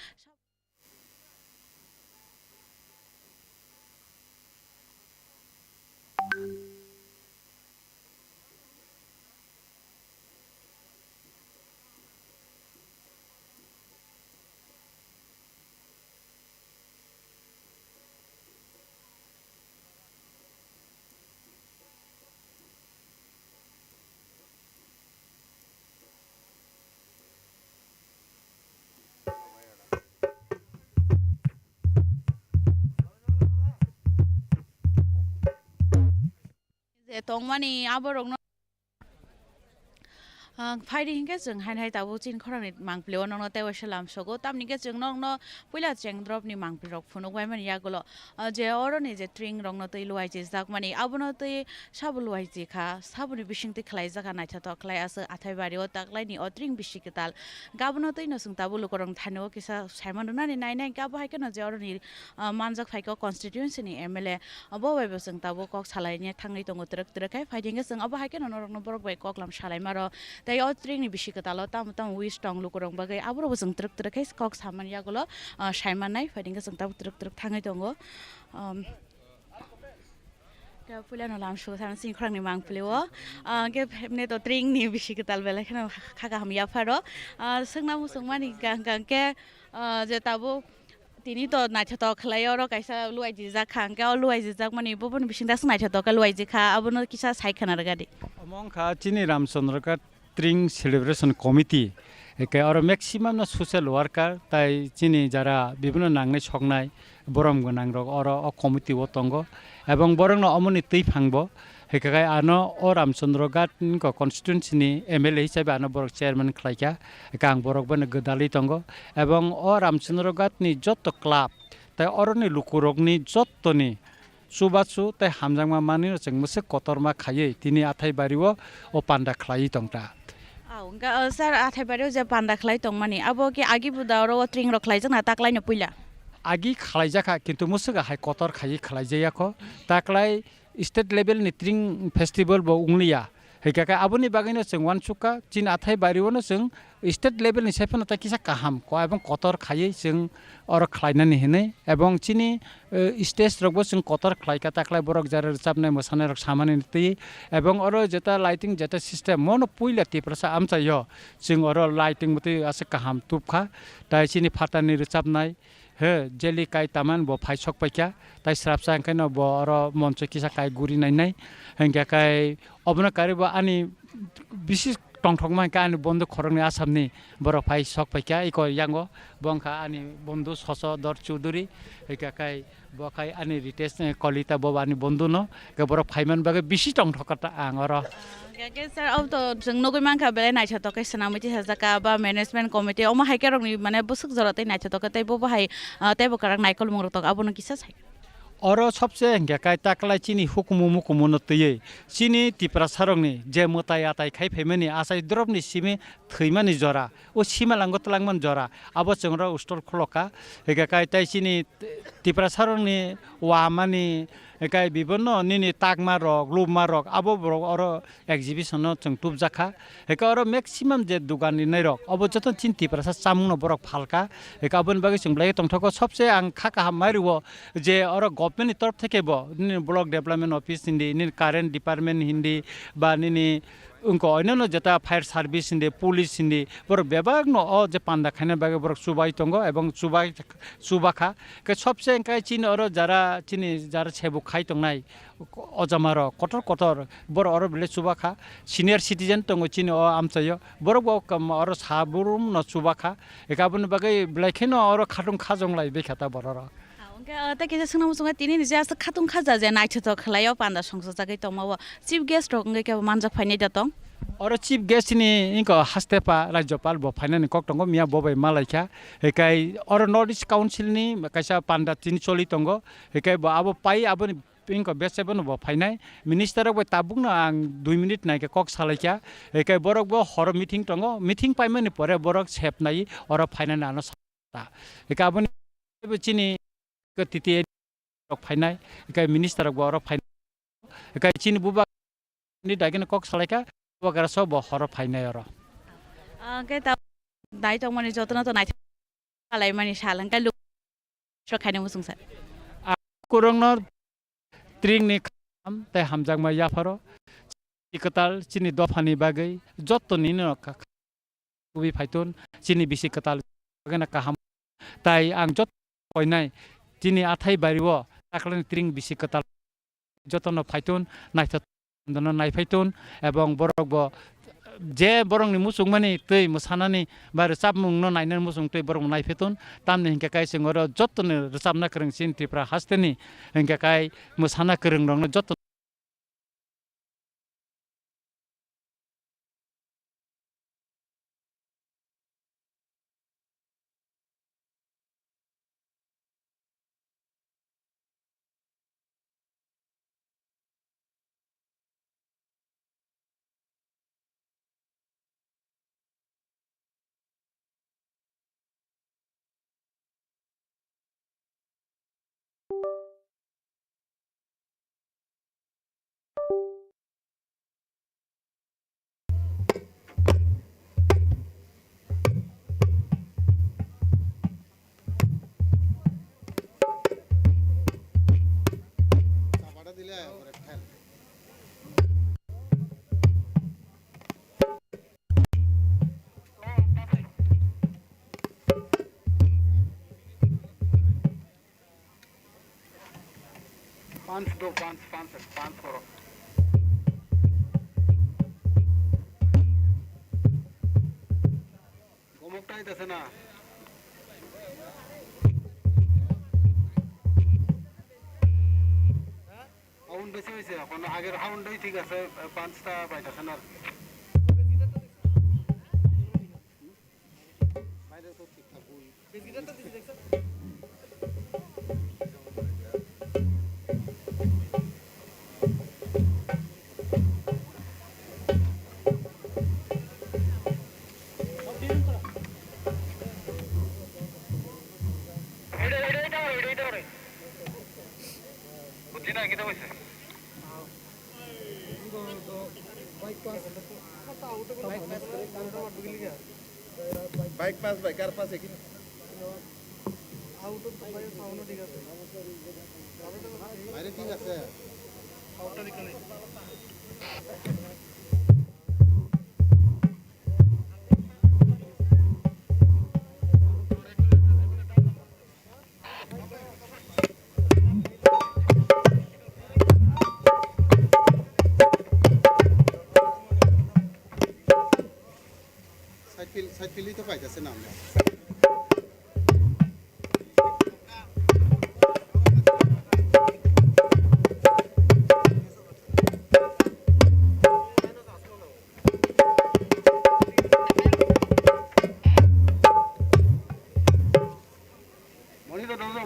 Je tongmani aborokno, ah, phaidi hinkhe chwng haino hai tabuk chini khorangni mangpili o nokno tei waisa lamsogo, tamni khe chwng nokno puila cheng drop ni mangpili rok phunuk bai mani yagulo, ah, je oro ni je tring rokno twi luai chijak mani abono twi sabo luai chikha, saboni bising twi khlaijak kha naithotok khlai aswk Athaibari o taklaini o tring bisi kwtal. Gabono twi no chwng tabuk lukurok thani o kisa saiman rwnani nai nai khe abo hai kheno je oro ni, ah, manjak phaikha o constituency ni M L A. Obo bai bo chwng tabuk kok salaina thangwi tongo twrwk twrwk khe. Phaidi hwnkhe chwng obo hai kheno norokno borok bai koklam salaima rw tei o tring ni bisi kwtal o tamo tamo wish tong lukurok bagwi aborok bo chwng twrwk twrwk khe kok samani yagulo, ah, saimannai. Phaidi hwnkhe chwng tabuk twrwk twrwk thangwi tongo. Um, Tei puila no lamsogo sana chini khorang ni mangpili o. Ah, hwnkhe hemne to tring ni bisi kwtal belai kheno kha kaham yapharo. Ah, swngna muchung mani hwnkha hwnkha hwnkhe, ah, je tabuk tini to naithotok khlai oro kaisa luai jijak kha, hwnkhe o luai jijak mani bo boni bising das naithotok khe luai jikha, abono kisa sai khna rwgadi. Omo wngkha chini Ramchandra Ghat Tring Celebration Committee, eke oro maximum no social worker tai chini jara bibino nangnai soknai borom gwnang rok oro o committee o tongo, ebong borok no omo ni twi phang bo, hwnkhe ano o Ramchandra Ghat ni constituency ni M L A hisabe ano borok chairman khlai kha, hwnkhe ang borok bai no gwdalwi tongo, ebong o Ramchandra Ghat ni joto club tai oro ni luku rok ni joto ni chubachu tei hamjakma manwino chwng mwswk kotorma khaiwi tini Athaibari o, o panda khlaiwi tongkha. Au, hwnkha, o, sir, Athaibari o je panda khlai tongmani, abo khe agi buda oro o tring rok khlaijakna taklaino puila? Agi khlaijakha, kintu mwswk hai kotor khaiwi khlaijayakho. Taklai state level ni tring festival bo wngliya. Hwnkha khe aboni bagwino chwng uansukha, chini Athaibari o no chwng state level ni sai phano tai kisa kaham ko ebong kotor khaiwi chwng oro khlainani hinwi, ebong chini, eh, stage rokbo chwng kotor khlaikha, taklai borok jara rwchapnai mwsanairok samani twi, ebong oro jeta lighting jeta system mono puila Tiprasa amchaio chwng oro lighting mwtwi aswk kaham tubkha, tai chini phatarni rwchapnai, he, jeli kai taman bo phai sok paikha, tai srapsa hwnkhe no bo oro moncho kisa kai guri nainai, hwnkhe kai obono karwi bo ani bisi tongthokma hwnkhe ani bondhu khoroknwi Assamni borok phai sok paikha iko yango, bo wngkha ani bondhu Sochodor Chowdhury, hwnkhe kai bo khai ani Ritesh, eh, Kalita bo ani bondhu no, hwnkhe borok phaiman bagwi bisi tongthok kha ta ang oro. Hwnkhe sir, abo to chwng nugwi mankha belai naithotok khe swnamwi tisajak kha ba management committee omo hai khe rokni mane bwswk jora tei naithotok khe tei bo bo hai, ah, teibo kwrak naikolmung rok tongo abono kisa sai. Oro sobse hwnkhe kai taklai chini hukumu mukumu no twiwi chini Tiprasa rokni je mwtai atai khai phaimani achai drop ni simi thwimani jora, o simalango twlangmani jora, abo chwng oro stall khulokha. Hwnkhe kai tai chini Tiprasa rokni wamani, hwnkhe bibonno nini takma rok, lubma rok, abo borok oro exhibition no chwng tubjakha. Hwnkhe oro maximum je dugan rinai rok, obo joto chini Tiprasa chamung no borok phalkha. Hwnkhe aboni bagwi chwng belai tongthokgo, sobse ang kha kaham mai rwo je oro government ni torop theke bo nini block development office hindi, nini current department hindi, ba nini wngkha oinano jeta fire service hindi, police hindi, borok bebak no o je panda khaina bagwi borok chubai tongo ebong chubai, chubakha. Khe sobse hwnkhe chini oro jara, chini jara sebuk khai tongnai, ojama rok kotor kotor borok oro belai chubakha, senior citizen tongo chini o amchaio, borok bo kam oro saburum no chubakha, eka aboni bagwi belai kheno oro khatung khajong lai bekha ta borok rok. Ah, hwnkhe, ah, tei kisa swngna muchungo tini ni je aswk khatung khaja je naithotok khlai o panda songchajagwi tongma o chief guest rok wngwi kebo manjak phainai da tong? Oro chief guest ni wngkha haste pa Rajyapal bo phainani kok tongo, miya bo bai malaikha, hikai oro North East Council ni kaisa panda tini choli tongo, hikai bo abo pai aboni Pink o bese bono bo phainai. Minister rok bai tabuk no ang dui minute naikhe kok salaikha. Hikai borok bo horo meeting tongo. Meeting paimani pore borok sep nai oro phainani ano sa. Hikai aboni bo chini T T A rok phainai. Hikai minister rok bo oro phainai. Hikai chini buba ni dagino kok salaikha, bo gara so bo horo phainai oro. Ah, hwnkhe ta-, nai tongmani jotono to naithok kalaimani sal hwnkhe lu-, sok khaina muchung sa. Ang kurungno tringni kham tei hamjakma yapharo kwtal chini dophani bagwi jottoni no kha-, Kubui phaitun, chini bisi kwtal bagwino kaham. Tai ang joto koinai, chini athai bario taklani tring bisi kwtal jotono phaitun, naithotok no naiphaitun, ebong borok bo je borokni muchungmani twi mwsanani ba rwchapmungno nainani muchung twi borok bo naiphaitun, tamni hinkhe kai chwng oro jotoni rwchapna kwrwng chini Tripura hasteni hinkhe kai mwsana kwrwngrokno joto Punch do, punch, punch, punch koro. Gomok tight ase na? Sound besi hoise, kono ager sound doi thik ase, punch ta baithakha na. Bike pass bai, car pass ekhi. Aire thik ase. Side field, side field to kaisa se nam.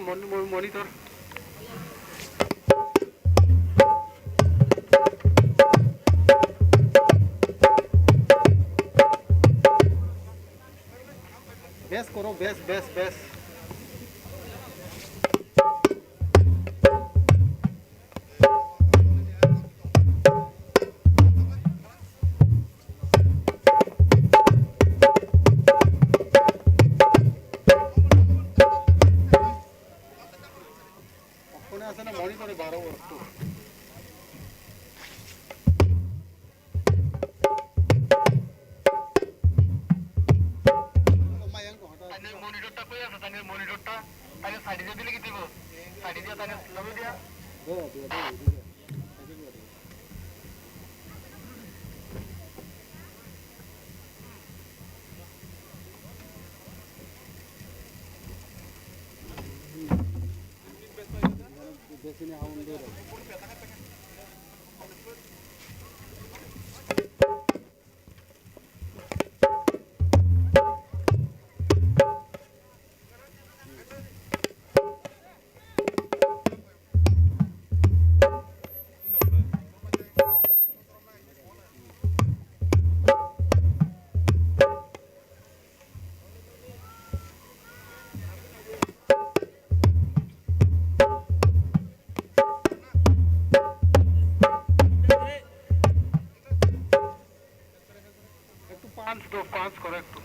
Monitor, monitor. Best koro, best, best, best. Okkone ase na monitor-e baro borok tu. Tani monitor ta koi ase, tani monitor ta, tani side-e dile ki dibo? Side-e dia, tani lage dia. Dos fans, correcto.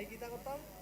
Hai kita kotong.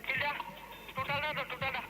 Total da, total da.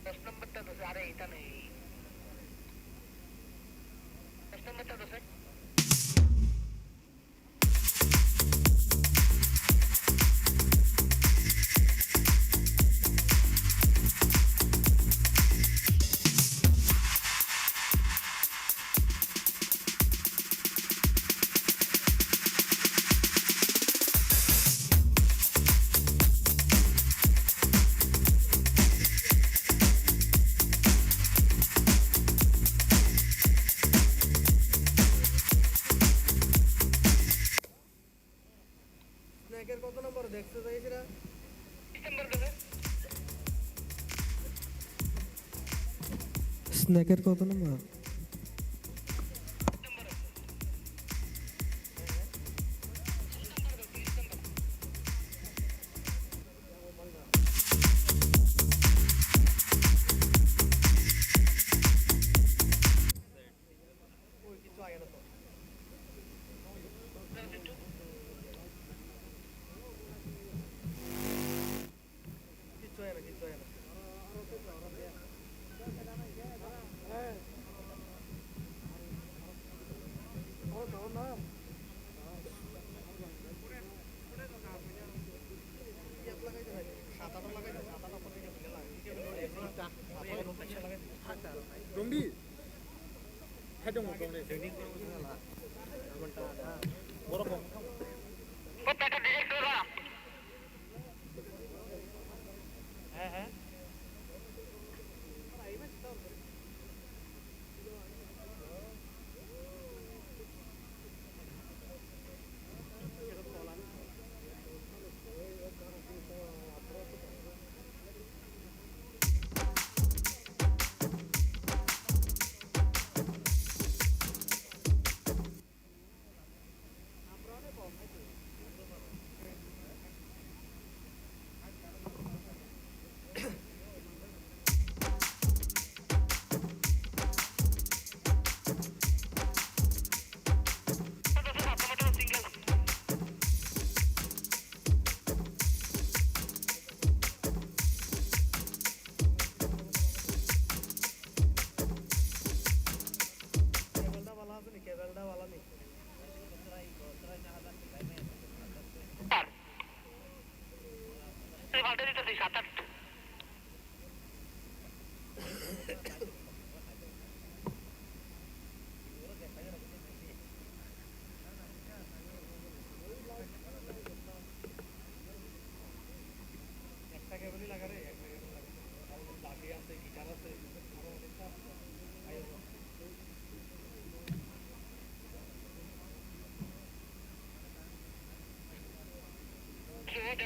Dos number ta dos, are, ita nahi. Dos number ta dos, eh? Snake-এর কত নম্বর দেখতে চাইছিরা? বিশ নম্বর দেখো। স্নেকের কত নম্বর? Rungdi. Hai dong, dong de. Borok kok.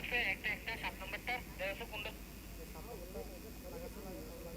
একটা, একটা, সাত নম্বরটা, দেখা যাচ্ছে কোনটা? সাত নম্বরটা লাগাইছো, লাগাইছো, লাগাইছো।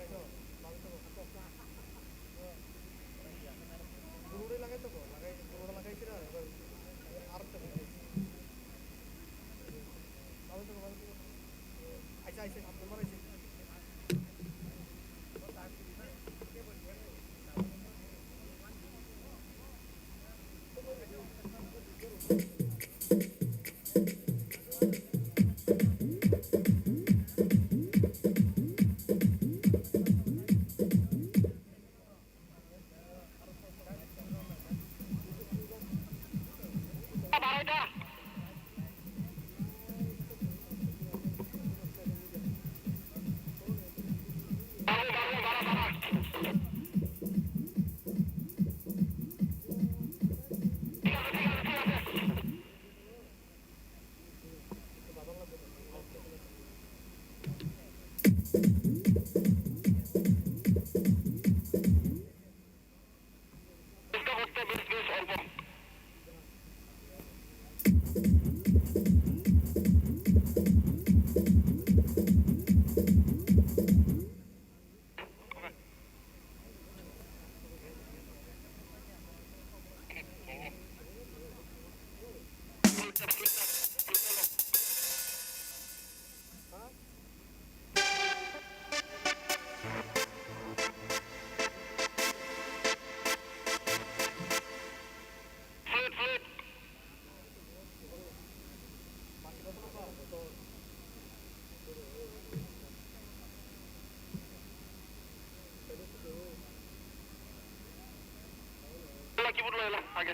Keyboard lo ela, age.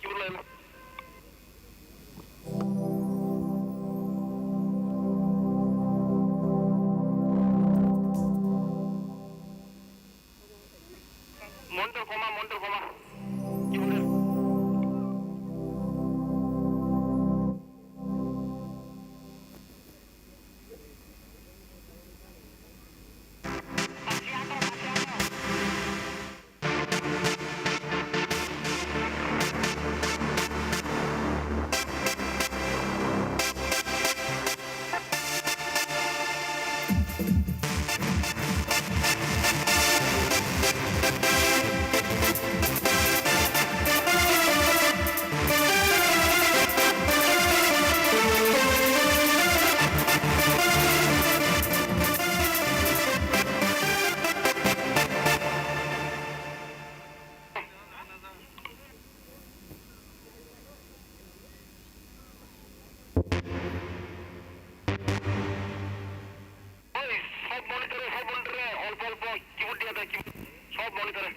Keyboard lo ela. Monitor koma, monitor koma. Oi, sob monitor-e, sob monitor-e, olpo olpo keyboard diya da, keyboard, sob monitor-e.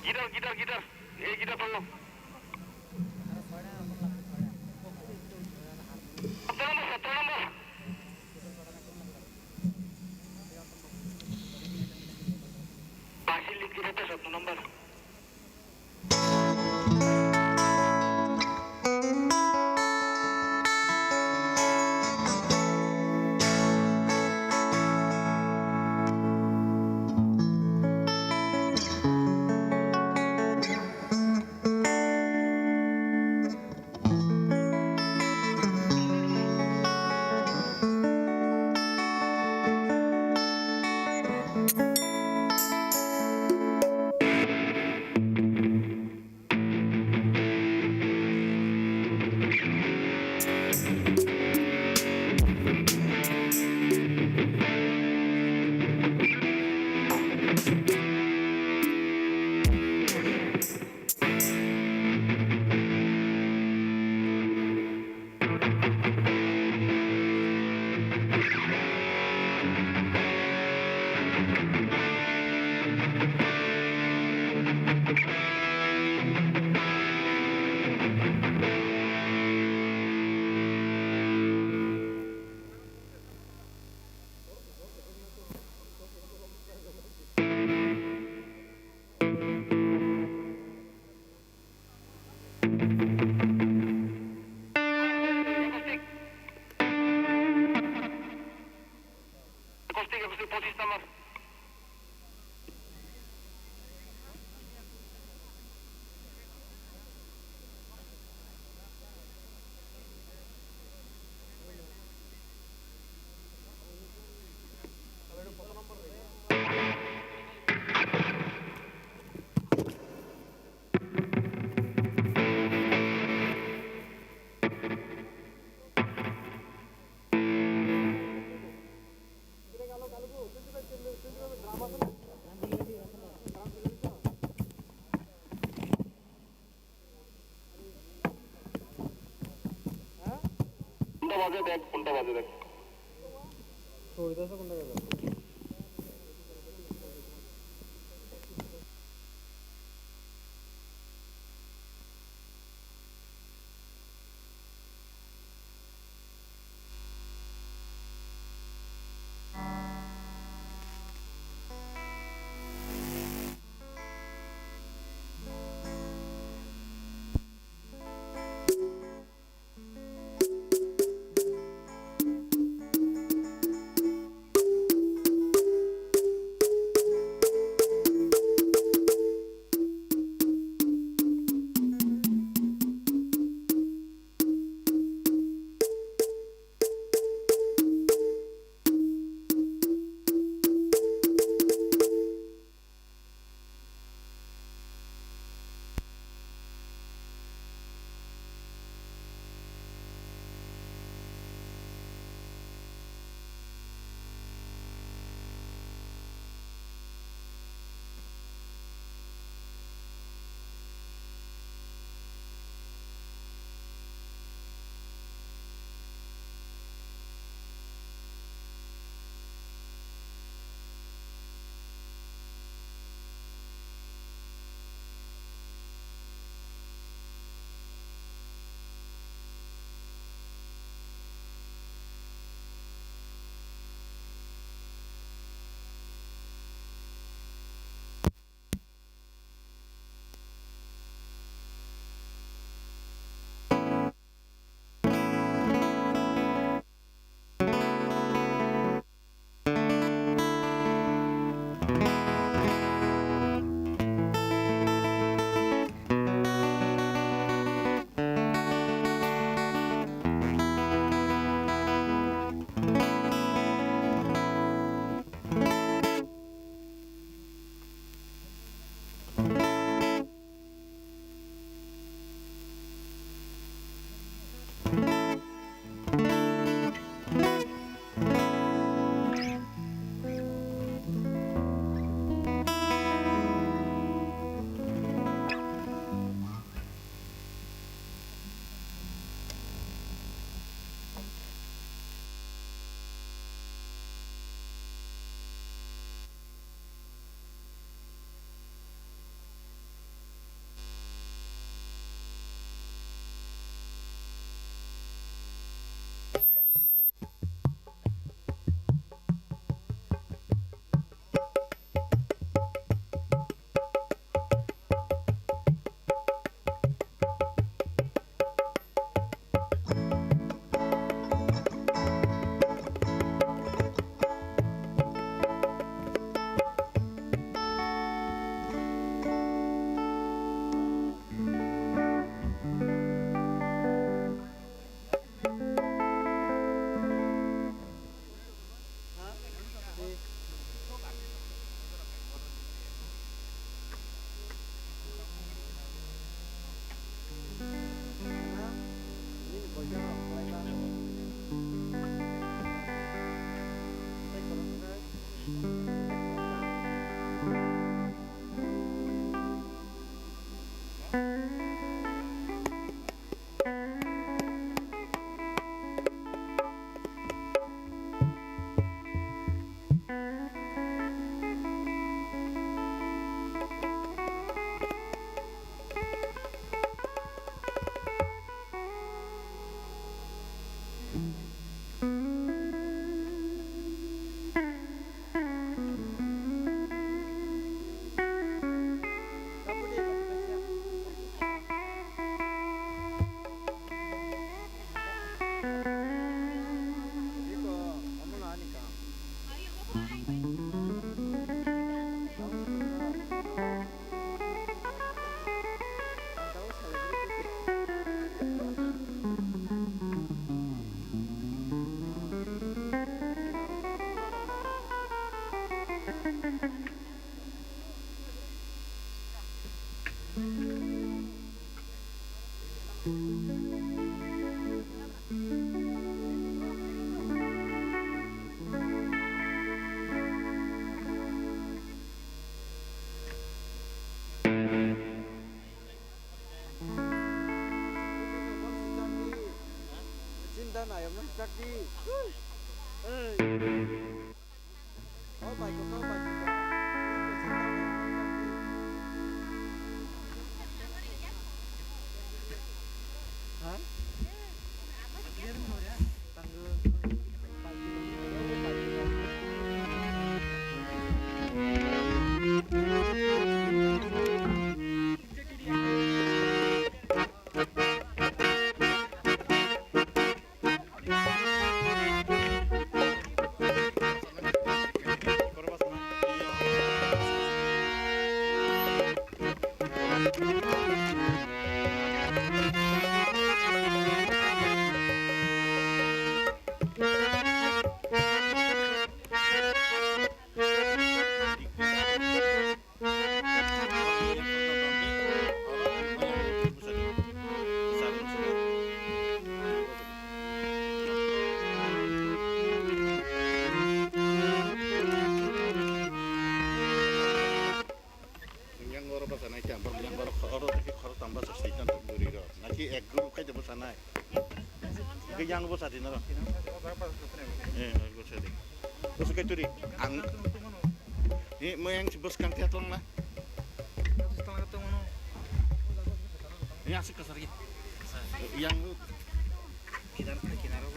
Guitar, guitar, guitar. Ei guitar tolo. Sotro number, sotro number. Basil guitar to sotro number. একুশ থেকে একুশ, পঁচিশ নম্বর। কোনটা বাজে দেখ, কোনটা বাজে দেখ। Nayokno chakdi. Ei. O bai ko, o bai ko. Ha? Yang oro basa nai khe, ang yang oro, oro tei khoro tamba sa saitan bwrwi rok. Naki ek group khai de basa nai. Ke yang basa di naro. Eh, basa di. Basa kai turi. Ang. Eh, mo yang si bas kang tia tong na. Yang asik kasar ya. Yang Kinar, kinar ro.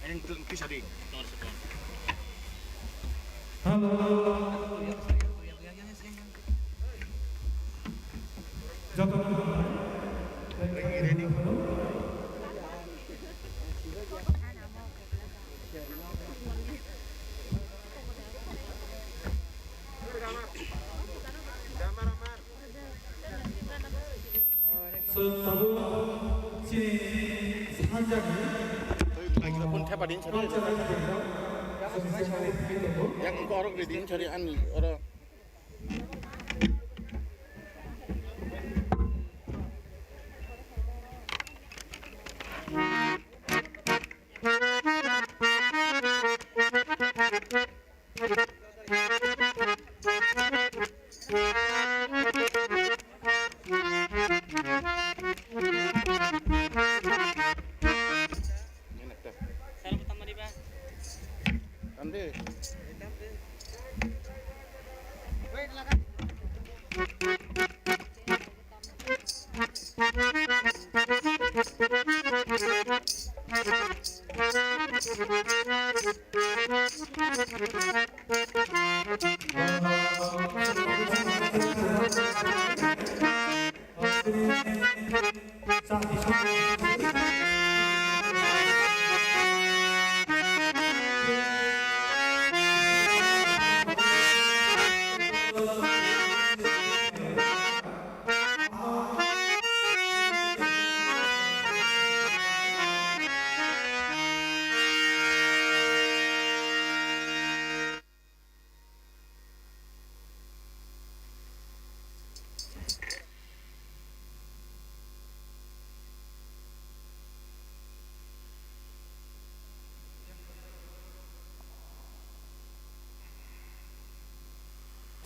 Yang kisari. Hello. Joto. Ready, ready. Chwng tabuk chini sanjani Microphone thepa din sari. Cultural program chwng chini phai tongo. Yang engko orok ready din sari ani oro. Ande.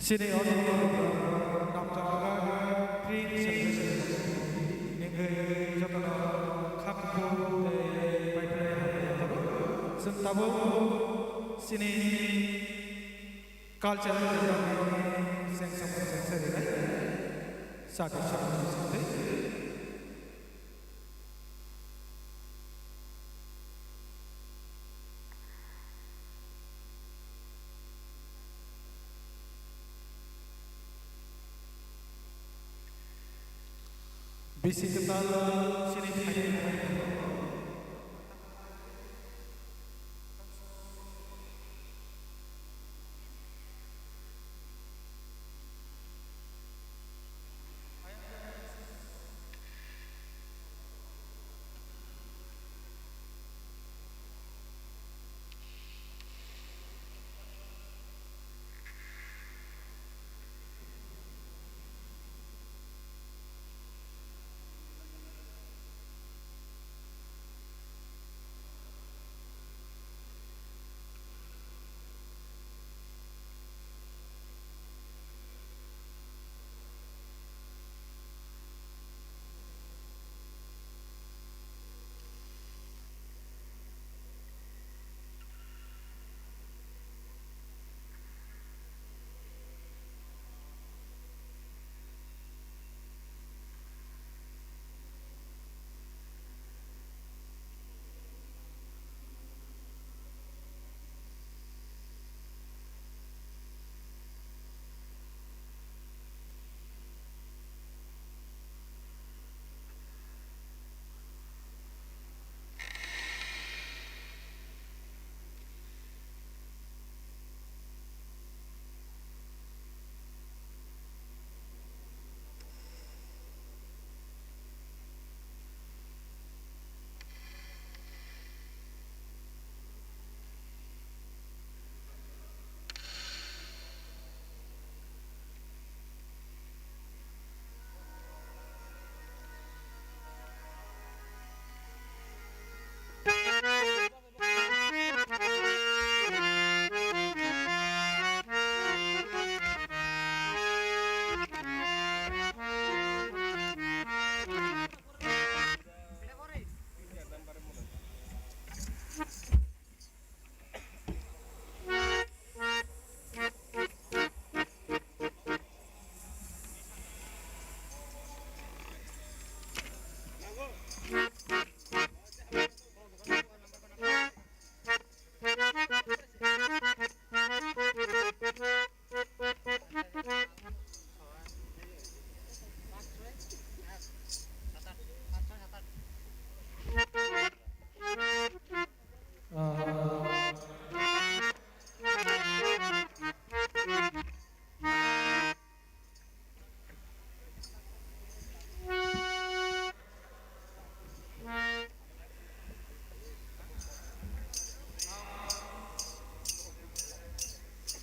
Chini o namchakha Green Celebration hingwi jotono kha kuphur tei bai phainai hambai jotono. Chwng tabuk chini cultural program ni sengsa sengsa rinai. Sati sati sati. Bisi kwtal chini thai.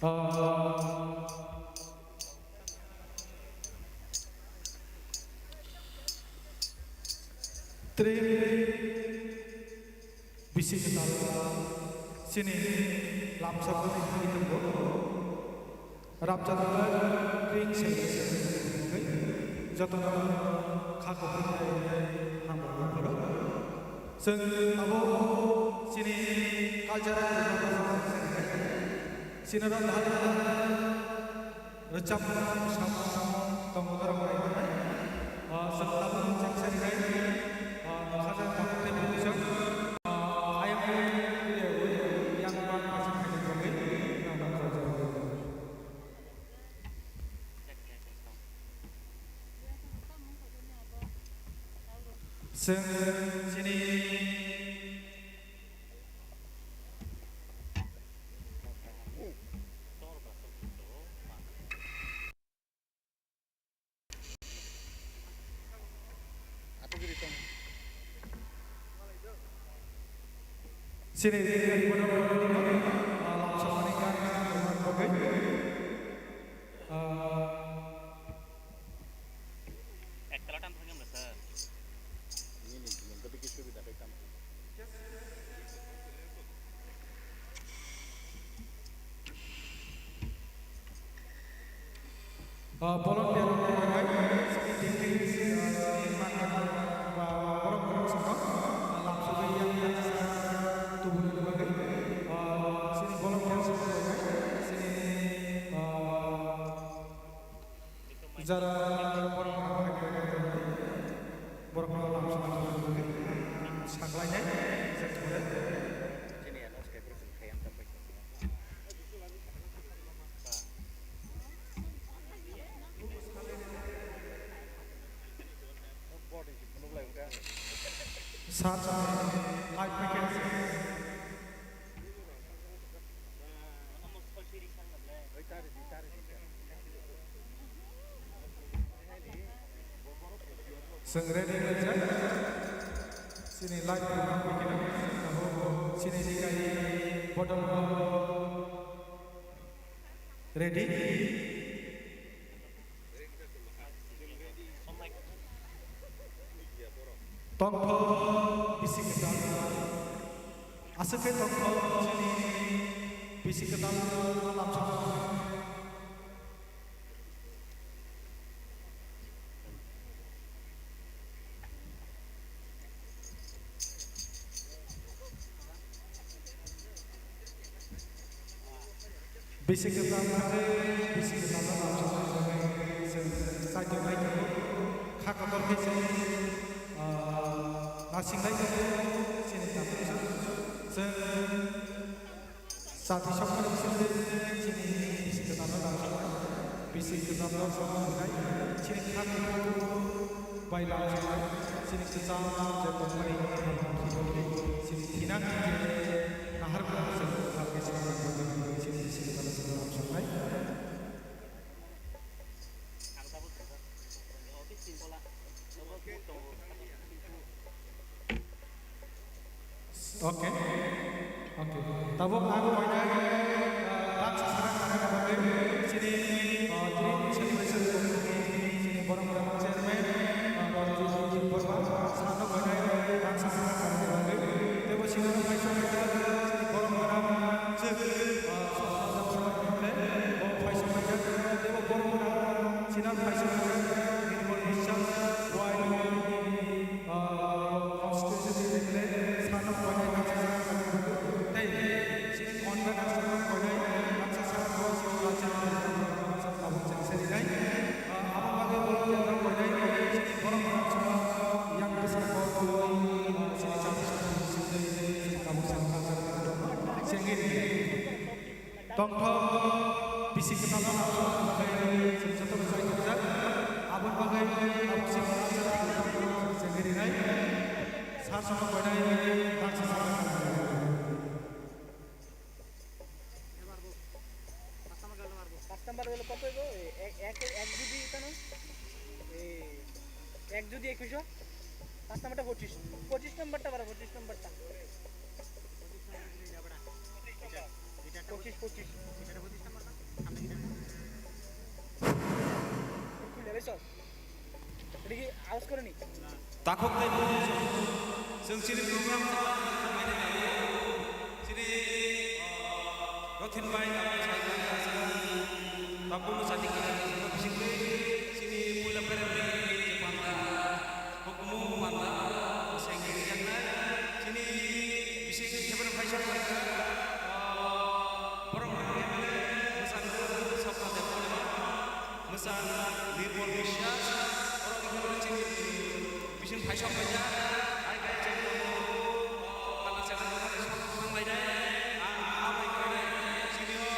Tei bisi kwtal chini lamsokni hai tongo. Rabjak ring se jotono kha kuphur hamrok phoro. Chwng abo chini cultural sinaro rwchapmung samung tongo norok nai tongnai. O chwng tabuk chwng sarinai. O khaja tabuk tei bwswk. O ayang yang bang aswk khaina bagwi. Chwng chini chini lamsokmani kan bagwi. Ah, ah, volunteer rok bai bai, chini team, ah, chini mangkha, ah, borok borok songkha, ah, lamsogwi yang yang tubuni bagwi, ah, chini volunteer rok bai bai, chini, ah, Jara borok rok hai khe borok rok lamsok saklainai. Sat life package. Chwng ready wngjak. Chini live program begini. Abo chini digai bodol. Ready? Tongthok bisi kwtal. Aswk khe tongthok chini bisi kwtal lamsok. Bisi kwtal khe, bisi kwtal no lamsoknai bagwi chwng chaitok lai tongo. Kha kotor khe chwng, ah, nasinglai tongo chini takhuk chwng. Chwng chati sokmani bisingtwi chini bisi kwtal no lamsoknai. Bisi kwtal no lamsoknai chini kha kotor bai lamsoknai. Chini kwcham je tongmani chini thinani je nahar kwrwng chwng kha khe chini bisi kwtal no chwng lamsoknai. Oke. Oke. Tabuk ang koinai, ah, baksa sara khanani bagwi chini, ah, Dream Celebration Committee chini borok rok chairman, ah, Ranjit Debbarma, sano koinai baksa sara khanani bagwi. Tebo sino kaisa kaisa chini borok rok chwng, ah, Bo phaisa paijak, tebo borok rok chini phaisa paijak, Nirmal Biswas, Y P, ah, constituency ni M L A, sano koinai baksa sara khanani bagwi. Tei chini convener sano koinai baksa sara khanani bagwi. Abo chwng serinai. Ah, abo bagwi borok rok koinai chini borok rok yang bwskango tubui, ah, chini chati songni bisingtwi chini tabuk saka saka chengiri. Tongthok bisi kwtal no lamsokna bagwi chwng jotono chai tongjak. Aboni bagwi abo chini chengiri nai. Sar sono koinai baksa saka. পাঁচ নাম্বার গেল কত হইব? এই এক, এক, এক যদি এটা না? এই এক যদি একুশ হয়, পাঁচ নাম্বারটা পঁচিশ। পঁচিশ নাম্বারটা বারো, পঁচিশ নাম্বারটা। পঁচিশ, পঁচিশ। Takhuk tei bwrwi chwng chini program chini, uh, Rothin bai tabukno chati kha bisingtwi chini puila pherangni panda hukumu panda sengkhe rijaknai chini bising khebeno phaisa phaikha, uh, borok M L A mwsang Sapna Debbarma. Mwsang Nirbol Biswas, borok wngkha chini bising phaisok laijak, hai khe chini tongo, o, pala chakra wngkha khe sok thang lainai, ang abo wngkha khe chini o,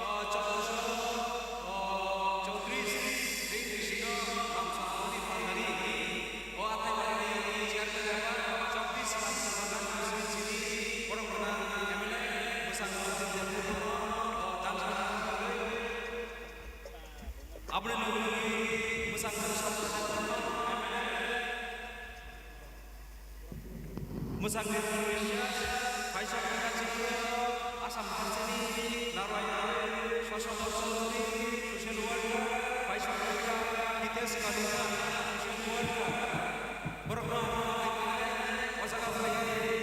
o, chondro, o, chowtris ring bisingo lamsong ni phalnani, o, athai bai chairman aba chowtris lamsong ni chini borok gwnang M L A mwsang Nirbol Biswas, o, tamsa Aboni logi logi mwsang mwsang ni kaisa kaisa Asam harsani narwai narwai social worker, social worker, kaisa kaisa Hitesh Kalita, social worker. Borok no o jaga bai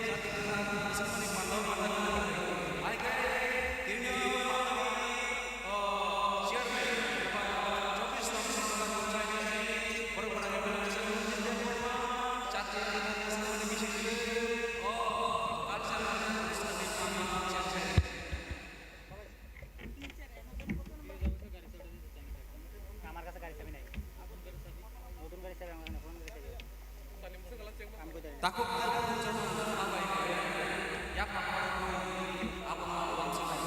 jati kwthar swkangni panda o panda kwthar. Hai khe tini o panda ni, o, chairman eba chobbish number panda panchayat ni borok gwnang M L A Ranjit Debbarma, jati kwthar swkangni bisingtwi o cultural kwthar ni panda chairman. আমার কাছে গাড়ি চাবি নাই। নতুন গাড়ি চাবি আমার কাছে, পুরান গাড়ি চাবি। আমি কই জানি? Takhuk tei bwrwi chwng hambai khe yaphang abono uansuknai.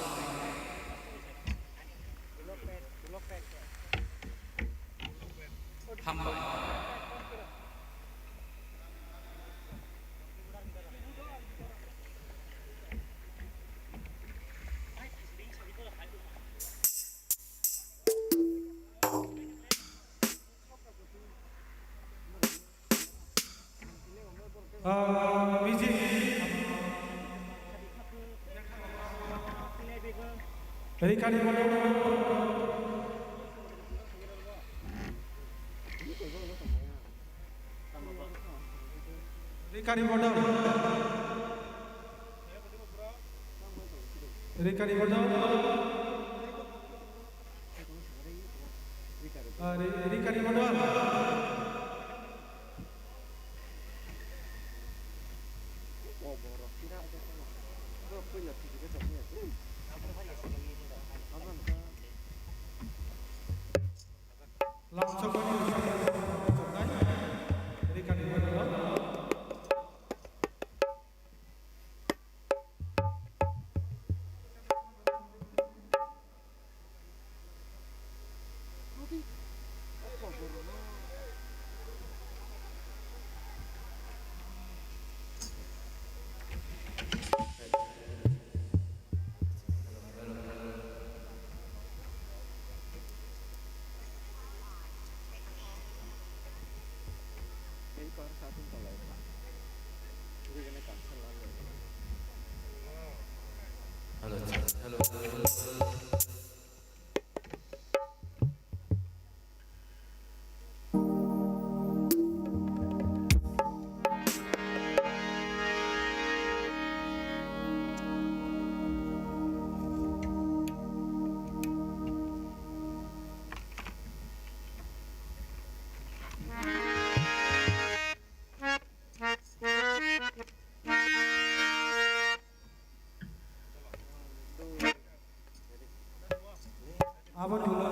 Hambai. Ah, music. Rikari Bodol. Rikari Bodol. Rikari Bodol. Ah, Ri-, Rikari Bodol. Lamsokmani Rikari Bodol. Hello, hello, hello. Aboni ulo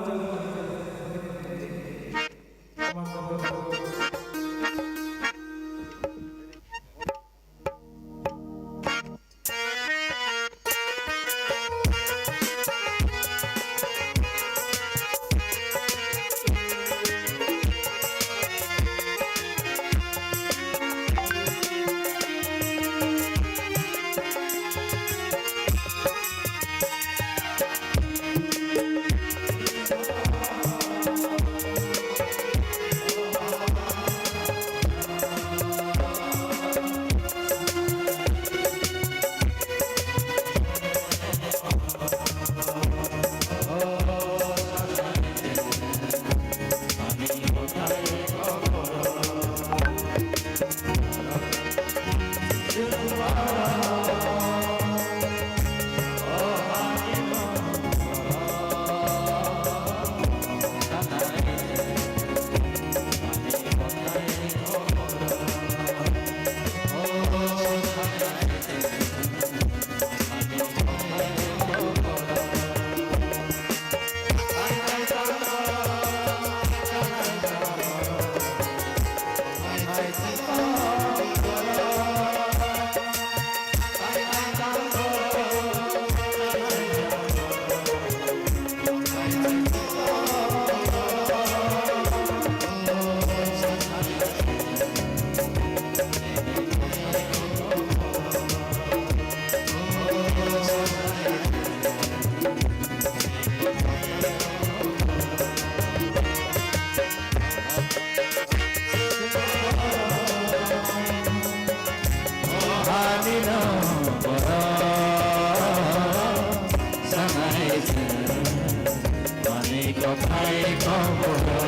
Kothai koboro,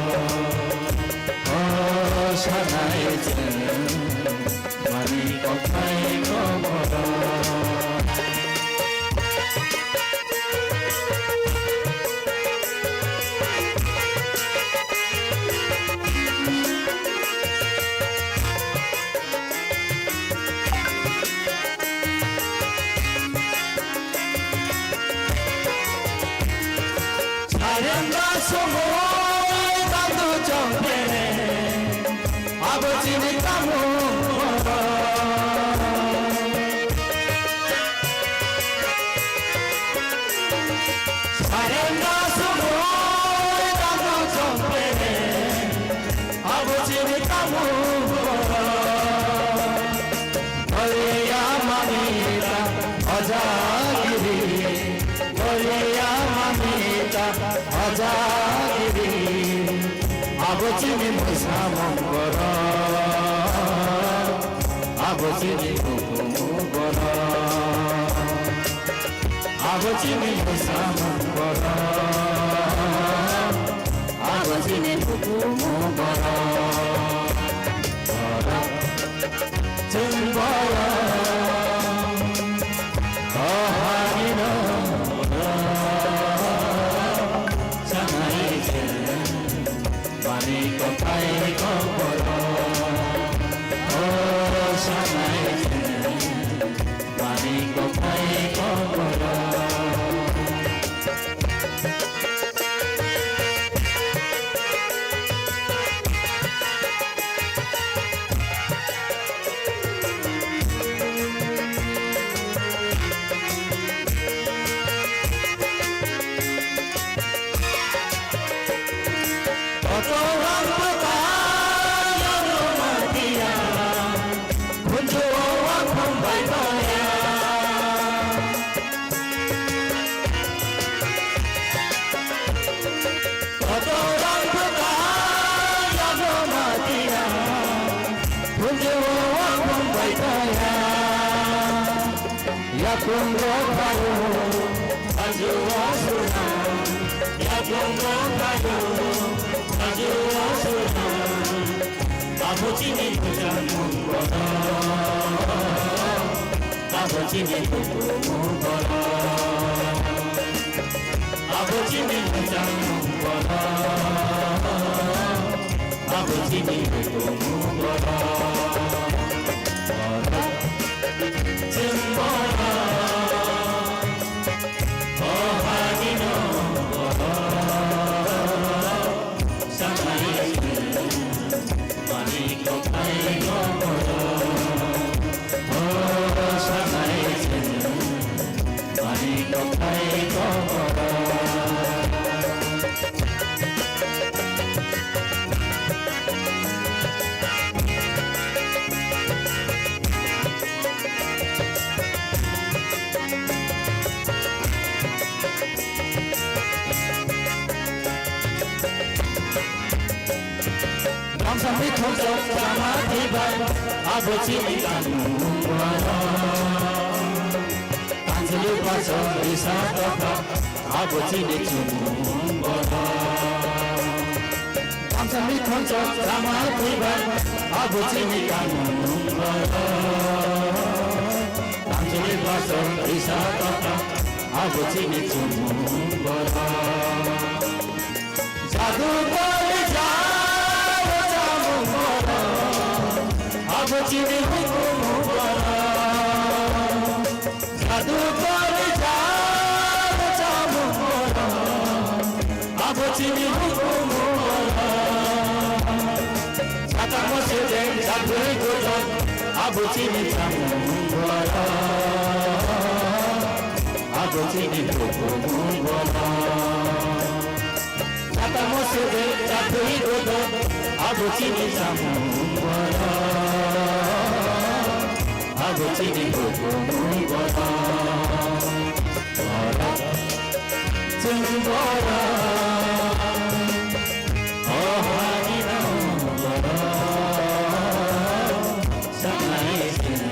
o sanai chwng, mani kothai koboro. Sarenda sumui tandu chongpene, abo chini kamu. Sarenda sumui tandu chongpene, abo chini kamu. Goria mamita ajagiri, goria mamita ajagiri. Abo chini musa mongkoro, abo chini hukumu goro. Abo chini musa mongkoro, abo chini hukumu goro. Chwng borok o harino borok sanai chwng mani kothai koboro. O sanai chwng mani kothai koboro. Kotorang bwkha yago matiya, phunjio wangphang bai kaya. Yakung rok khayo, ajo asura. Yakung rok khayo, ajo asura. Abo chini bujang mung kotor. Abo chini kukumu borok. Abo chini bujang mung borok. Abo chini kukumu borok. Borok. Chwng borok. O hagino borok. Sanai chwng. Mani kothai koboro, o sanai chwng, mani kothai koboro. Kamsangni khoroksa chama thwibai, abo chini kanmung borok. Kanjli baso risa tokha, abo chini chumung borok. Kamsangni khoroksa chama thwibai, abo chini kanmung borok. Kanjli baso risa tokha, abo chini chumung borok. Jadu kori jao chamung borok, abo chini hukumu borok. Jadu kori jao chamung borok, abo chini hukumu borok. Satamo sedeng jadui godok, abo chini chamung borok. Abo chini hukumu borok. Jatamo sebe jatwi godo, abo chini chamung borok, abo chini hukumu borok. Borok, chwng borok, o hagino borok, sanai chwng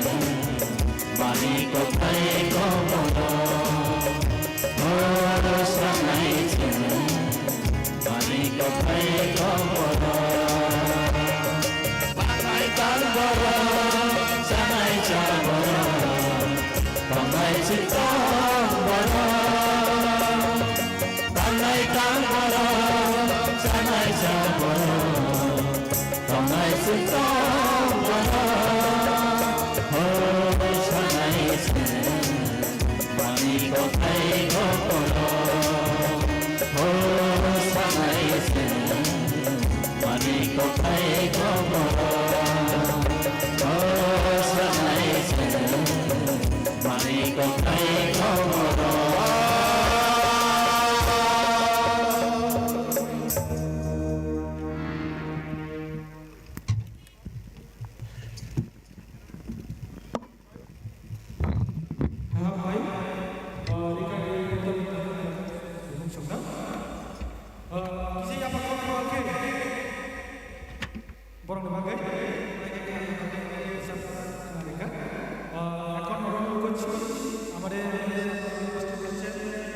mani kothai koboro. O sanai chwng Manai tang borok, chanai cha borok, tongnai si tong borok. Manai tang borok, chanai cha borok, tongnai si tong borok. Ho sanai se. Mani kothai kokoro, o sanai se. Mani kothai kokoro, o sanai se. Mani kothai kokoro. Hahap hai, ah, rika rika rika rika rika rika sokda. Ah, kisa yapa kok kok ke. Borok ni bagwi. Ah, ekhon oro kuch amare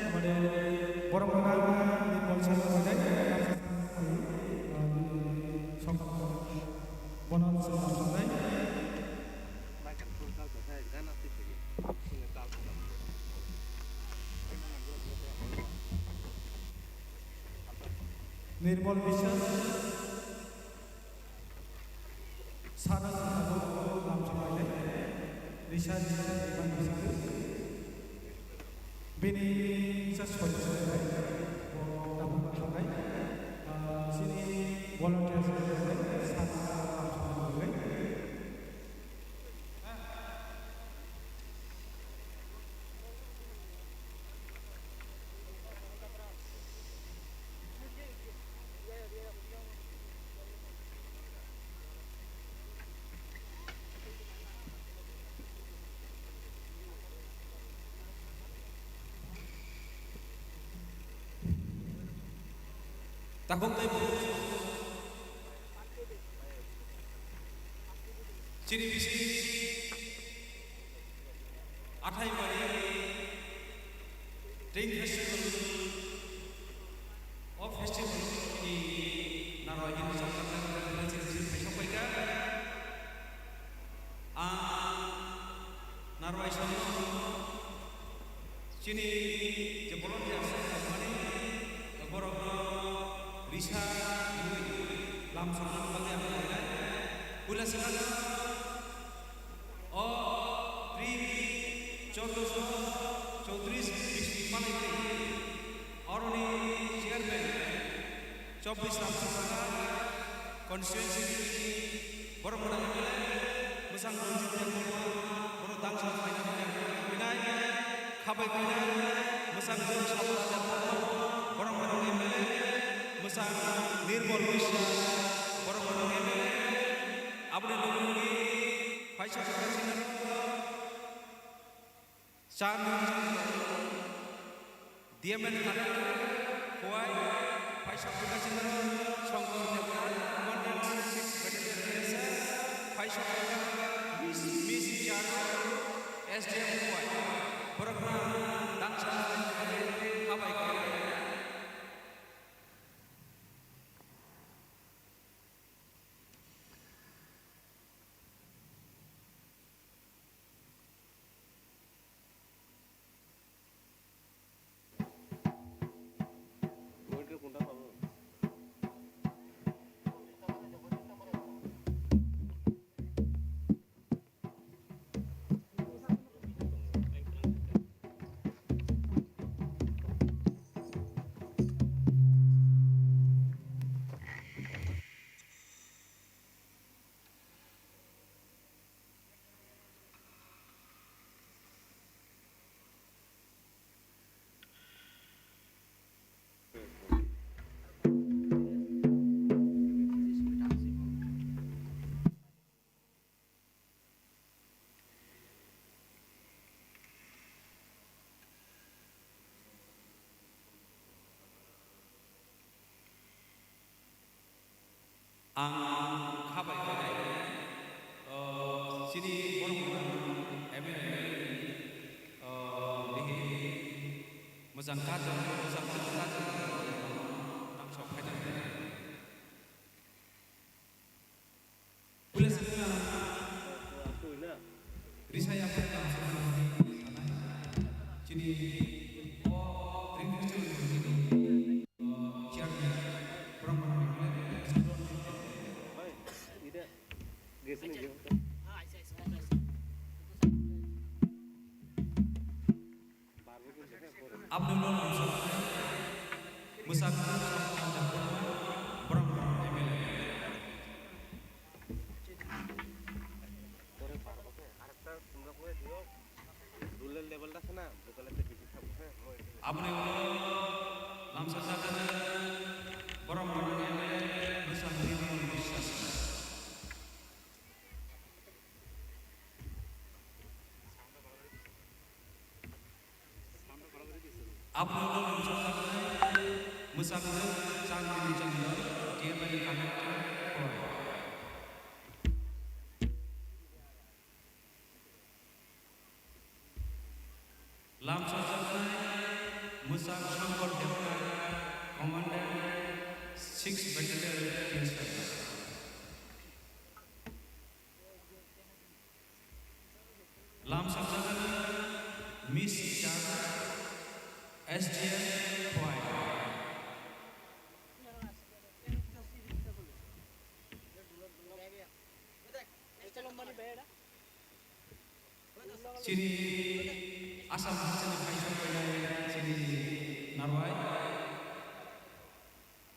amare borok ni bagwi. Ah, sok bono se Nirmal Biswas, sana sana lamsa maile, risa risa iban biswas. Bini sa soi soi bai, bo tabuk thangkai, ah, sini volunteers bai, sana sana lamsa maile. Tabuk tei bo chini bisi athai mani Ring Festival, o festival ni narwai hino chapter nai chini bisi phaisok paikha. Ang narwai songno chini je volunteer se mani borokno risa lamsokna bagwi ang khainai. Puila swkang o Pri Chondro Chowdhury bisi manwi oroni chairman. Chobbish Ramsapara constituency ni borok mwnang M L A, mwsang Ranjit Debbarma, borok dangsa phaina bagwi ang khabai khainai, khabai khainai, mwsang Jyoti Sabala Debbarma, borok mwnang M L A, mwsang Nirbol Biswas, borok mwnang M L A, aboni logi logi phaisa phaisa sinalo. Char nung D M N Khatkar, Khowai, phaisa phaisa sinalo Shankar Debbarma, Commandant six Battalion, phaisa phaisa Miss, Miss Char, S D M Khowai, borok dangsa khabai khainai. Ang kha bai khe, o, chini borok M L A, o, bihi mwchang kajak, mwchang kajak, tang sok phainai. Borok Moyol M L A bwsang Nirmal Biswas. Aboni ulo lamsokjaknai mwsakjwk Chandni Chandra, T M L A candidate four. Lamsokjaknai mwsak Shankar Debnath, Commandant six Battalion, T S F. Lamsokjaknai Miss Chan, S D F Khowai. Chini Assam hasteni phai sokphainai chini narwai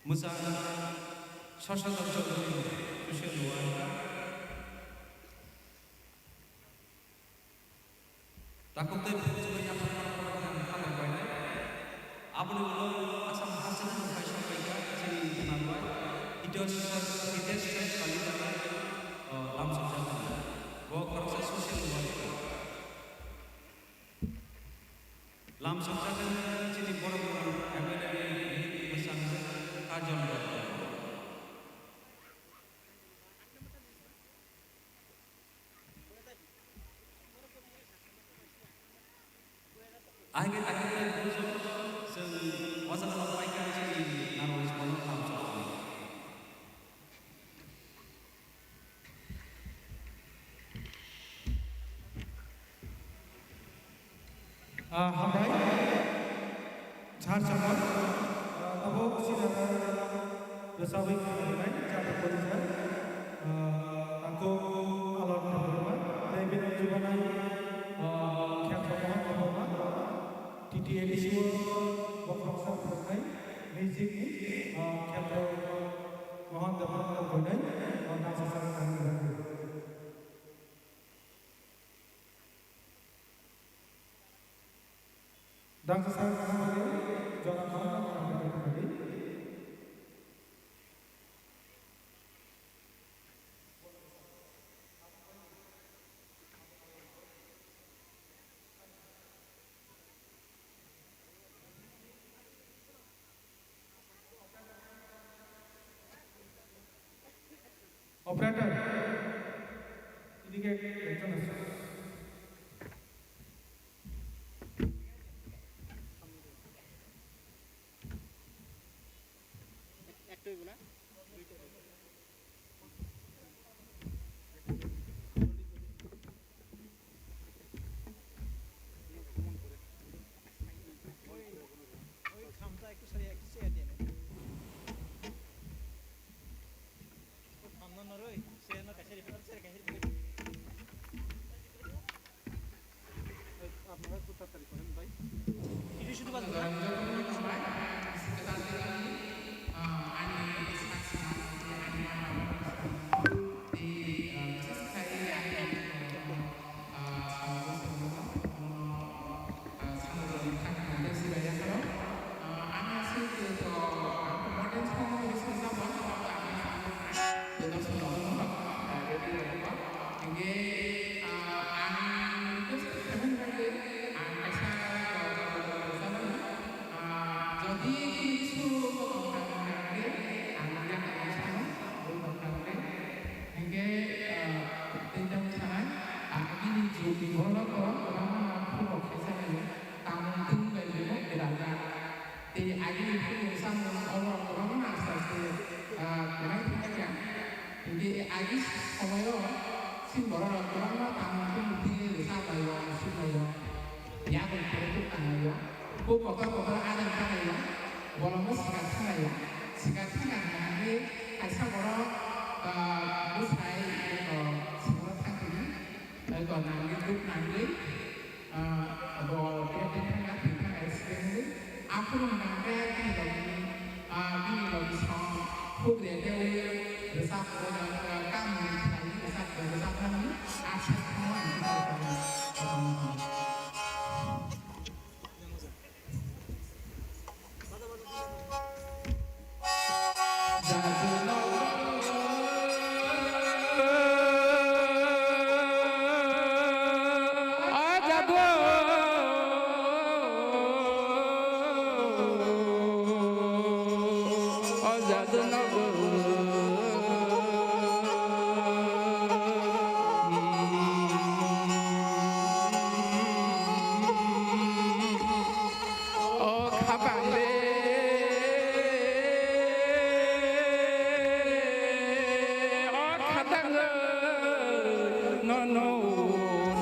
mwchang Sasodhan Chaudhury, social worker. Takhuk tei bukhuk chumui yaphang yaphang khe ang kha bai bainai. Aboni ulo Assam hasteni phai sokphaikha chini narwai Hitesh, Hitesh Kalidana, o, lamsokjak. Bo khoroksa social worker. Lamsokjak chini borok M L A ni mwchang Kajol Debbarma. Aike aike bujo chwng o jaga o paikha chini narwai songno lamsokjak. Ah, hambai. Sar Chamar. Ah, tabuk sida rwchapwi khlainai, chapwi khlainai. Ah, takhuk Alon Debbarma, tei bini chubanai, ah, Khetra Mohan Debbarma, T T A D C o bokhorok sa phwrwngnai, music ni, ah, Khetra Mohan Debbarma phwrwngnai, ah, dangsa sa khlainai. Dangsa sa khlainai, jora khlainai, khlainai. Operator, এদিকে একজন আছে। একটা হইব না? ওই, ওই খামটা একটু সরিয়ে, একটু সরিয়ে দিয়ে নে। ও খাম না, না রে, সে না কাছে রেখে, কাছে রেখে, কাছে রেখে। আপনারা একটু তাড়াতাড়ি করেন ভাই। এটা শুধু বাদ দাও। Hingke, ah, ang request khaimani bagwi ang kaisa, ah, jodi kisu kotor kha hingke ang yakung sano, bui kotor kha hingke, hingke, ah, tei tamo sanai, ah, bini jodi bono kwbangma khulok khaisa nai, tamo tini bai bini gwdalna. Tei agini phuru samung oro kwbangma aste aste, ah, kwrwng thangkha. Hinkhe agi somoio chini borok rok kwbangma tangmung tongmung twi rwchap laio, musuk laio, yakung phuru tuk tang laio, kok kotor kotor adang ta laio, bolongno swkang thang laio, swkang thang laina hwnwi kaisa borok, ah, bwsai eko swkang thang tini, eko nangwi duk nangwi. Ah, bo tei tei thangna twi thang ai sibeni. Aphuru hwnka hwnkhe bini logi, ah, bini logi song huk re tei rwchap, ah, kamni khlai rwchap, rwchap thangni access thangma hwnwi. jadu nogo. O khapang le, o khatang le, nono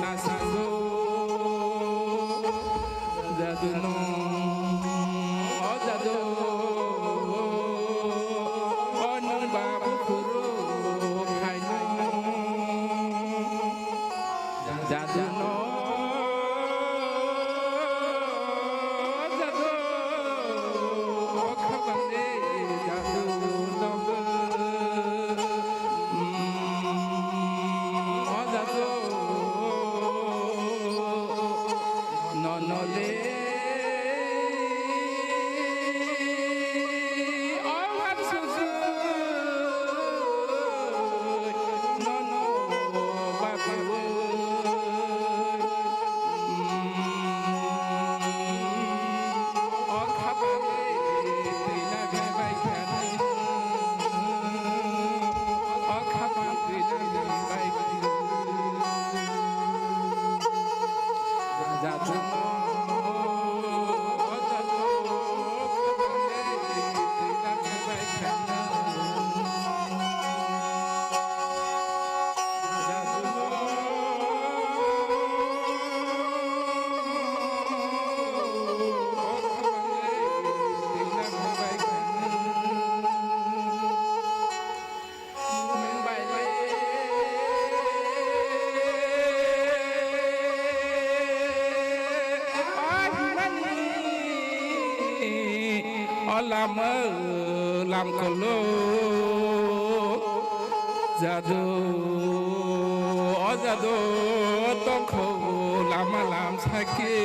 nasango. Jadu no, o jadu, o nwng babu phuru khaino. Jadu no, jadu, o khabang de jadu no, o jadu, no no de. O lama lam kolo jadu, o jadu tongkho lama lam saki.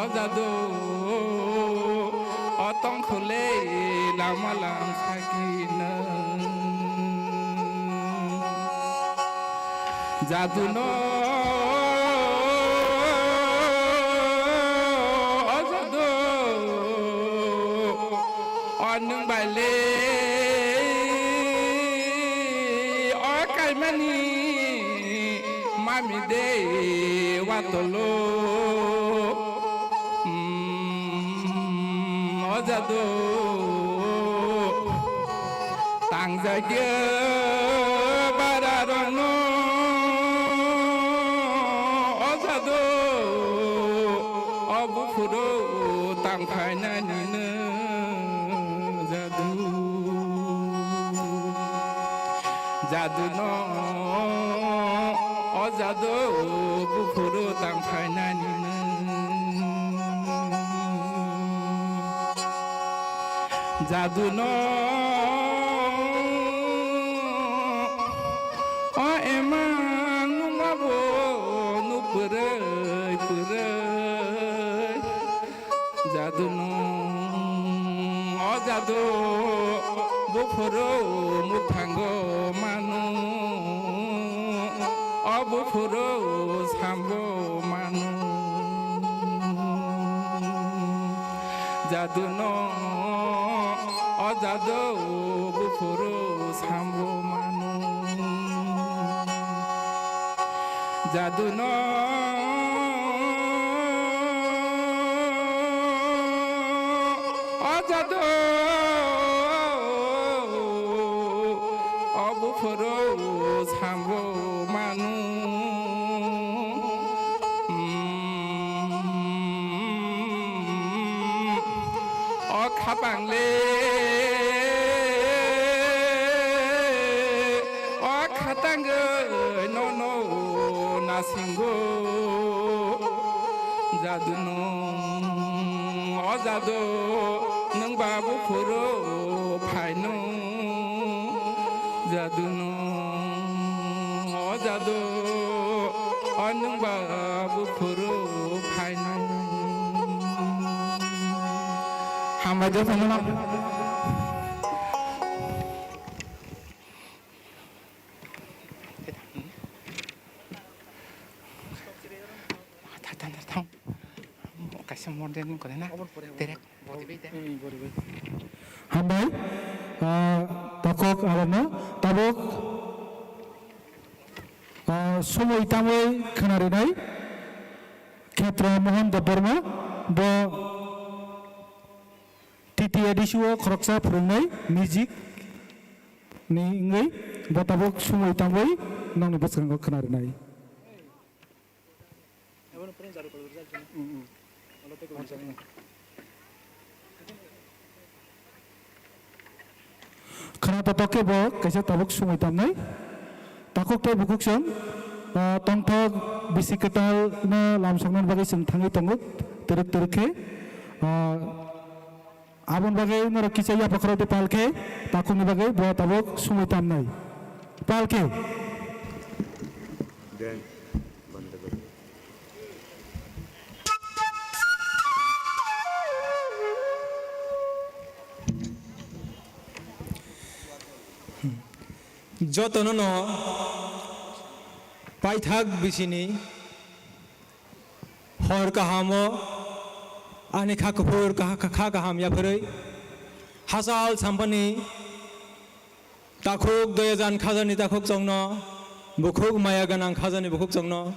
O jadu, o tongkhole lama lam sakina. Jadu no, o jadu, o nwng bai le, o kaimani mami de watolo. Mm, o jadu tangjagya bara rokno, o jadu, o buphuru tangphainani no jadu. Jadu no, o jadu, buphuru tangphainani no. Jadu no, o emang nungma bo nupurei purei. Jadu no, o jadu, buphuru muthango manu, o buphuru sambo manu. Jadu no, o jadu, buphuru sambo manu. Jadu no, o jadu, o buphuru sambo manu. Mm, o khapang le, o khatang nono nasingo. Jadu no, o jadu, nwng ba buphuru phaino. Jadu no, o jadu, o nwng ba buphuru phaino. Hambai jotono. Kaisa Hambai, ah, takhuk abono tabuk, ah, sumui tamwi khwnarinai Khetra Mohan Debbarma, bo T T A D C o khoroksa phwrwngnai music ni wngwi, bo tabuk sumui tamwi nokni bwskango khwnarinai. Khwna totok khe bo kaisa tabuk sumui tamnai. Takhuk tei bukhuk chwng, ah, tongthok bisi kwtal no lamsoknani bagwi chwng thangwi tongo twrwk twrwk khe. Ah, aboni bagwi norok kisa yapha khorokdi pal khe, takhukni bagwi bo tabuk sumui tamnai. Pal khe. Jotono no paithak bisini hor kahamo ani kha kuphur kha, kha, kha kaham yapharwi hachal sampani takhuk doyajan khajani takhuk chongno, bukhuk maya gwnang khajani bukhuk chongno,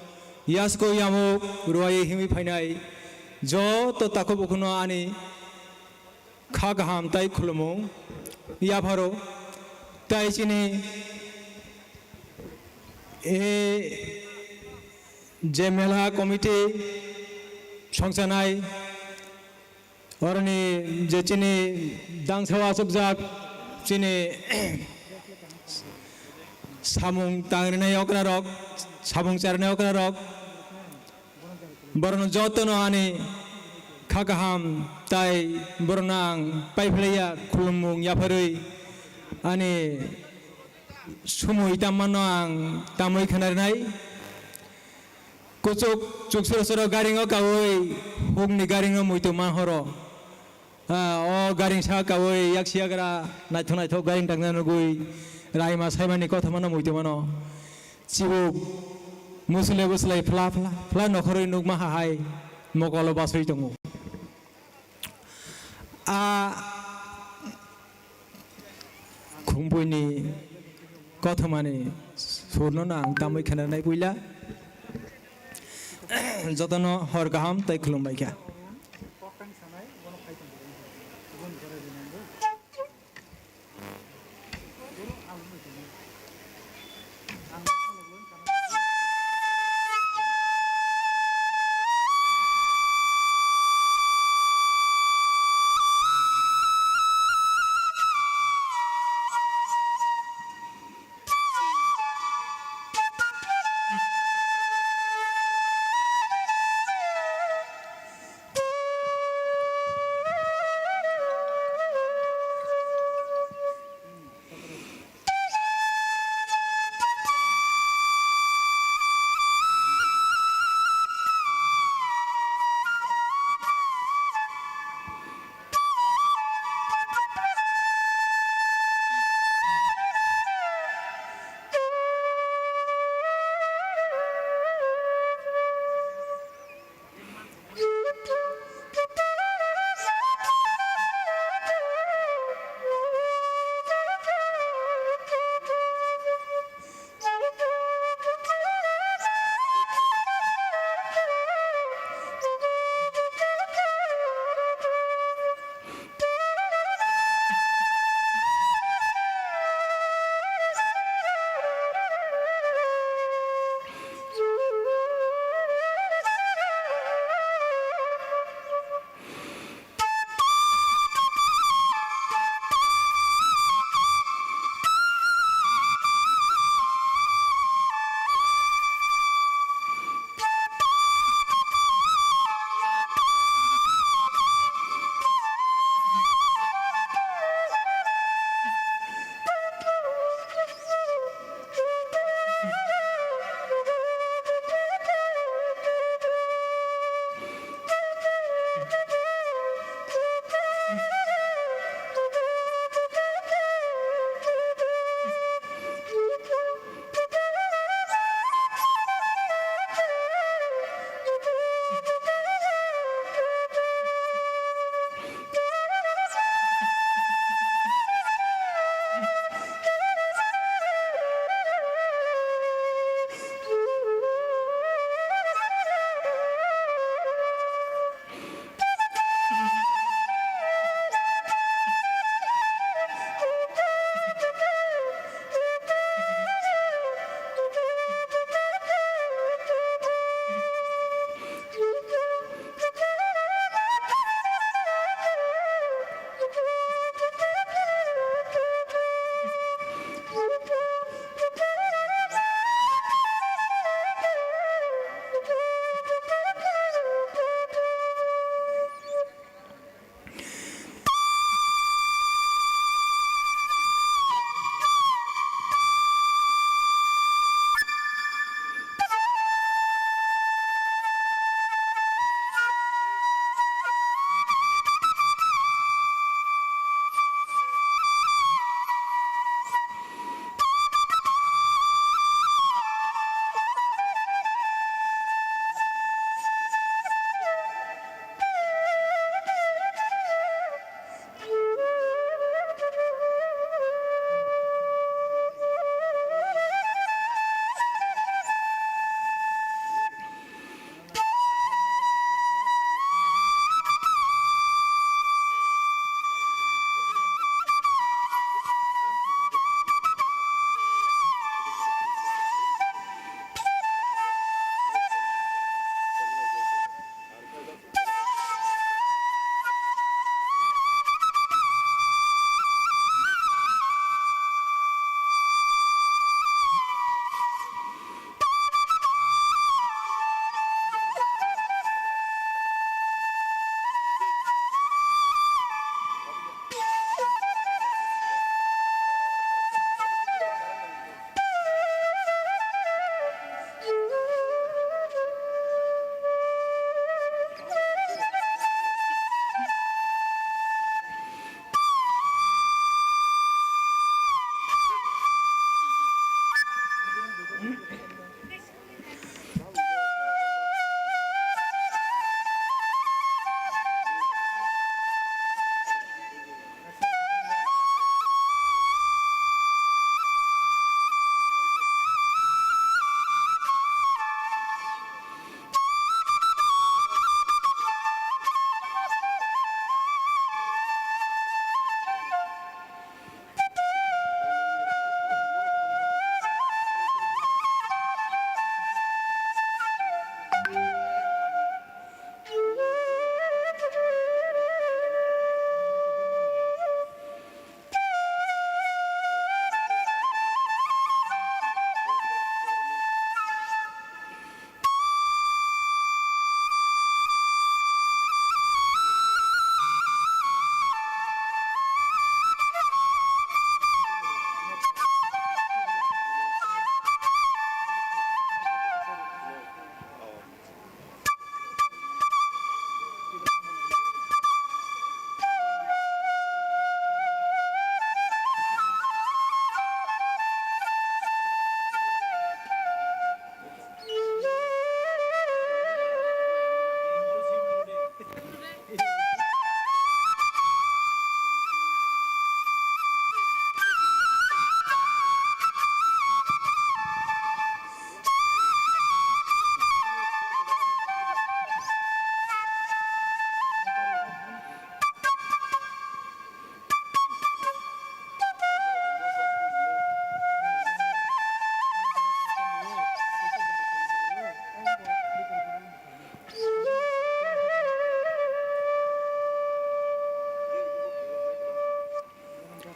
yasko yamuk ruwai himwi phainai joto takhuk bukhukno ani kha kaham tai khulumung yapharo. Tai chini e je mela committee songchanai, oroni je chini dangsao achukjak chini samung tangrinai okrarok, samung charinai okrarok, borokno jotono ani kha kaham tai borokno ang paiphlaiya khulumung yapharwi ani sumui tammano ang tamwi khwnarinai. Kuchuk chuksurosoro garingo kaui hukni garingo muitu manhoro. Ah, o garing sa kaui yaksi yagra naithok naithok garing tangna nugui raima saimani kothomano muitu mano. Chibuk musle buslai phla phla phla nokhorwi nukma hahai mokolo basui tongo. A khumbuini kothomani surno no ang tamwi khwnanai puila. Jotono hor kaham tei khulumbai kha.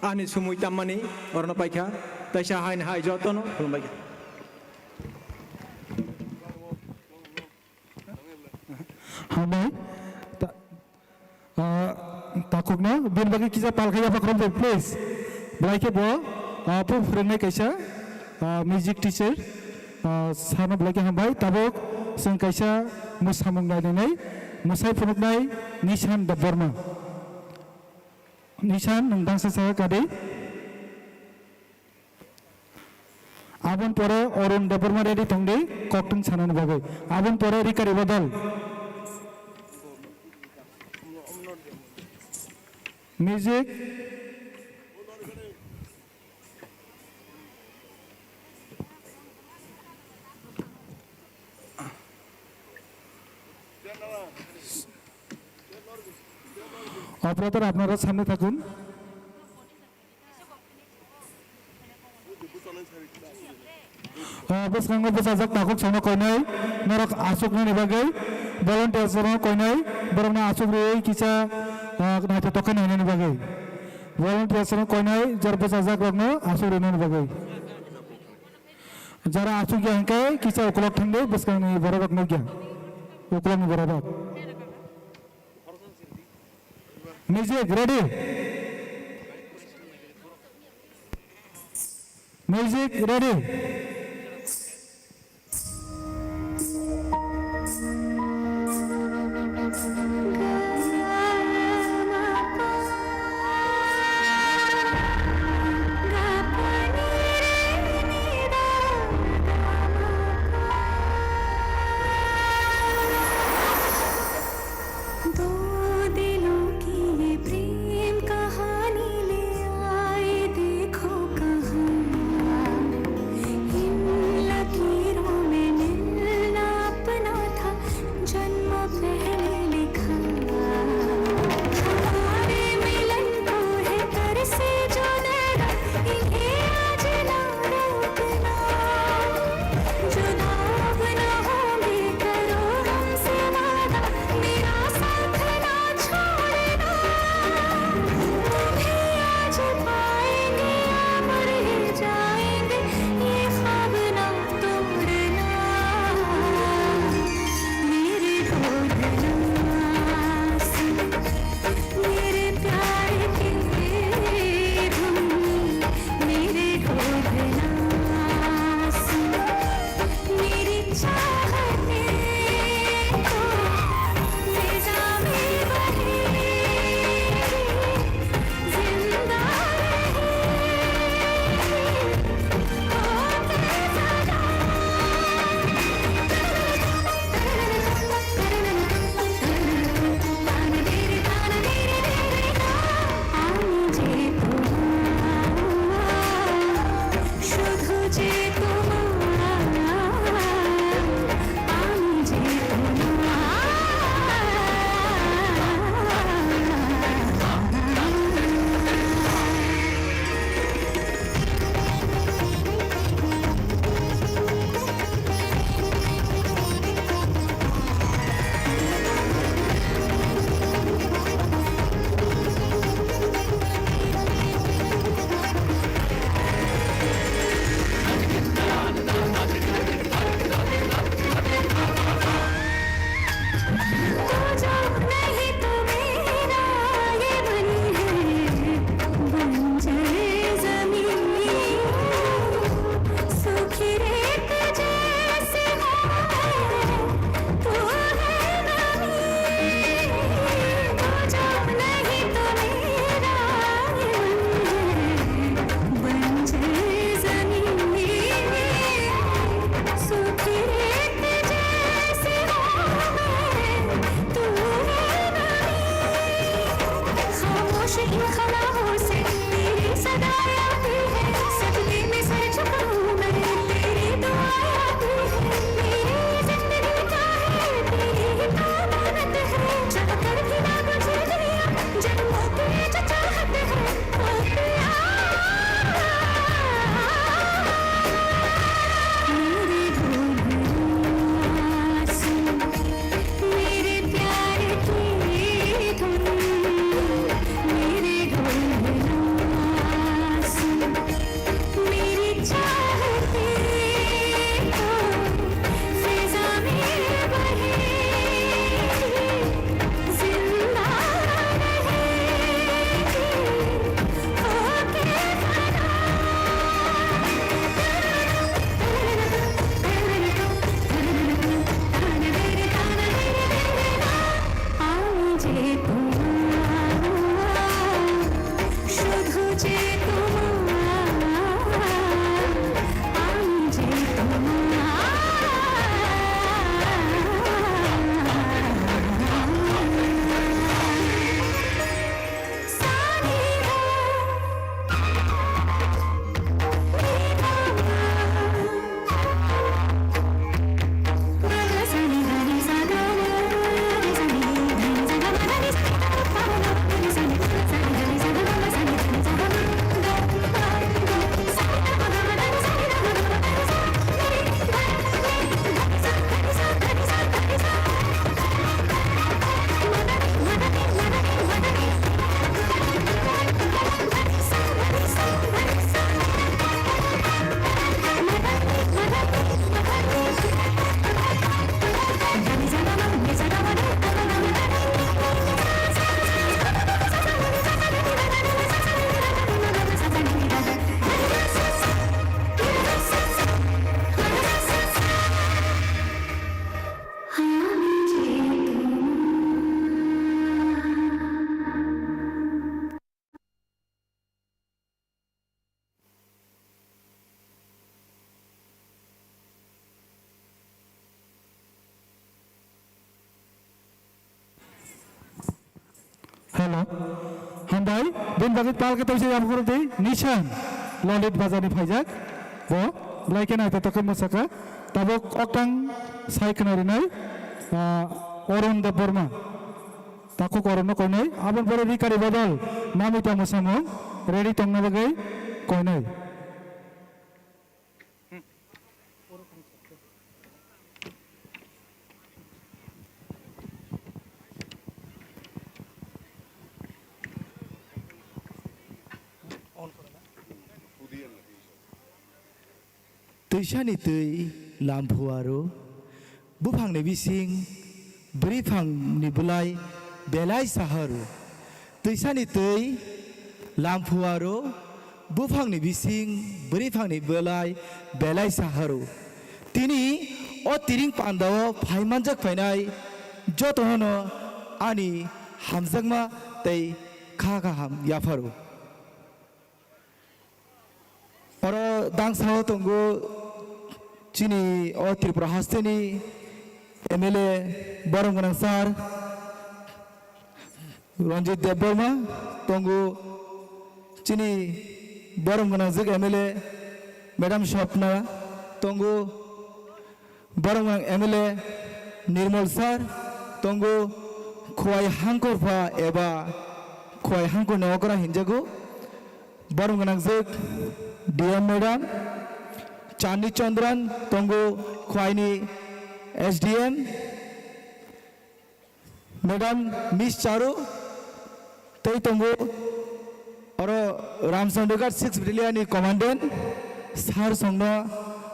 Ani sumui tammani orono paikha, taisa hain hai jotono khulumbaikha. Hambai. Ta-, ah, takhukno bini bagwi kisa palkhai yapha khorokdai, please. Belai khe bo, ah, bo phwrwngnai kaisa, ah, music teacher, ah, sano belai khe hambai. Tabuk chwng kaisa mwsamung nainai, mwsai phunuknai Nishan Debbarma. Nishan, nwng bangsa sa kadi. Aboni pore Arun Debbarma ready tongdi, koktwng sanani bagwi. Aboni pore Rika Riba dol. Music. Operator, আপনারা সামনে থাকুন। Ah, bwskango bwsajak takhuk songno koinai, norok achuknani bagwi, volunteers rokno koinai, borokno achuk rwui kisa, ah, naithotok khe nainani bagwi. Volunteers rokno koinai, jar bwsajak rokno achuk rwnani bagwi. Jara achukya hwnkhe kisa ukolok thangdi, bwskangni borok rok nukya. Ukolokni borok rok. Music ready. Music ready. दो दिलों की ये प्रेम कहानी ले आए, देखो कहाँ इन लकीरों में मिलना अपना था, जन्म पहले लिखा। हमारे मिलन को है तरसे जो नैना, इन्हें आज ना रोकना। जुदा अब ना होंगे, करो हमसे वादा, मेरा साथ ना छोड़ना। तुम्हें आज पाएंगे या मर ही जाएंगे, ये ख्वाब ना तोड़ना। मेरे ढोलना सुन, मेरे प्यार की धुन, मेरे ढोलना सुन, मेरी चाहते को ले जा मेरे जिंदा रहे। खामोश इन ख्वाबों से तेरी सदाएं आती है, सपने में सर झुकाऊं मैं, तेरी दुआएं आती है, मेरी जिंदगी का है, तेरी ही अमानत है, चाह कर भी ना बुझे दिया, जन्मों की ये जो चाहत है, ओ पिया। मेरे ढोलना सुन, मेरे प्यार की धुन, मेरे ढोलना Hello. Hambai, bini bagwi pal khe tei se yaphuru tei Nishan Lolit Bazar ni phaijak. Bo belai khe naithotok khe mwsakha. Tabuk oktang sai khna rinai, ah, Arun Debbarma. Takhuk Arun no koinai. Aboni pore Rikari Bodol, Namita Mwsamung, ready tongna bagwi koinai. Twisani twi lam phuaro, buphangni bising bwrwiphangni bwlai belai saharo. Twisani twi lam phuaro, buphangni bising bwrwiphangni bwlai belai saharo. Tini o tiring pandao phai manjak phainai jotono ani hamjakma tei kha kaham yapharo. Oro dangsao tongo chini o Tripura hasteni M L A borom gwnang sir Ranjit Debbarma, tongo chini borom gwnang jwk M L A Madam Swapna, tongo borom gwnang M L A Nirmal sir, tongo Khwai Hangkor pha eba Khwai Hangkor ni okra hinjago. Borom gwnang jwk D M madam, Chandi Chandran tongo Khwaini S D M, madam Miss Charu tei tongo oro Ramchandra Ghat six Battalion ni commandant sir songno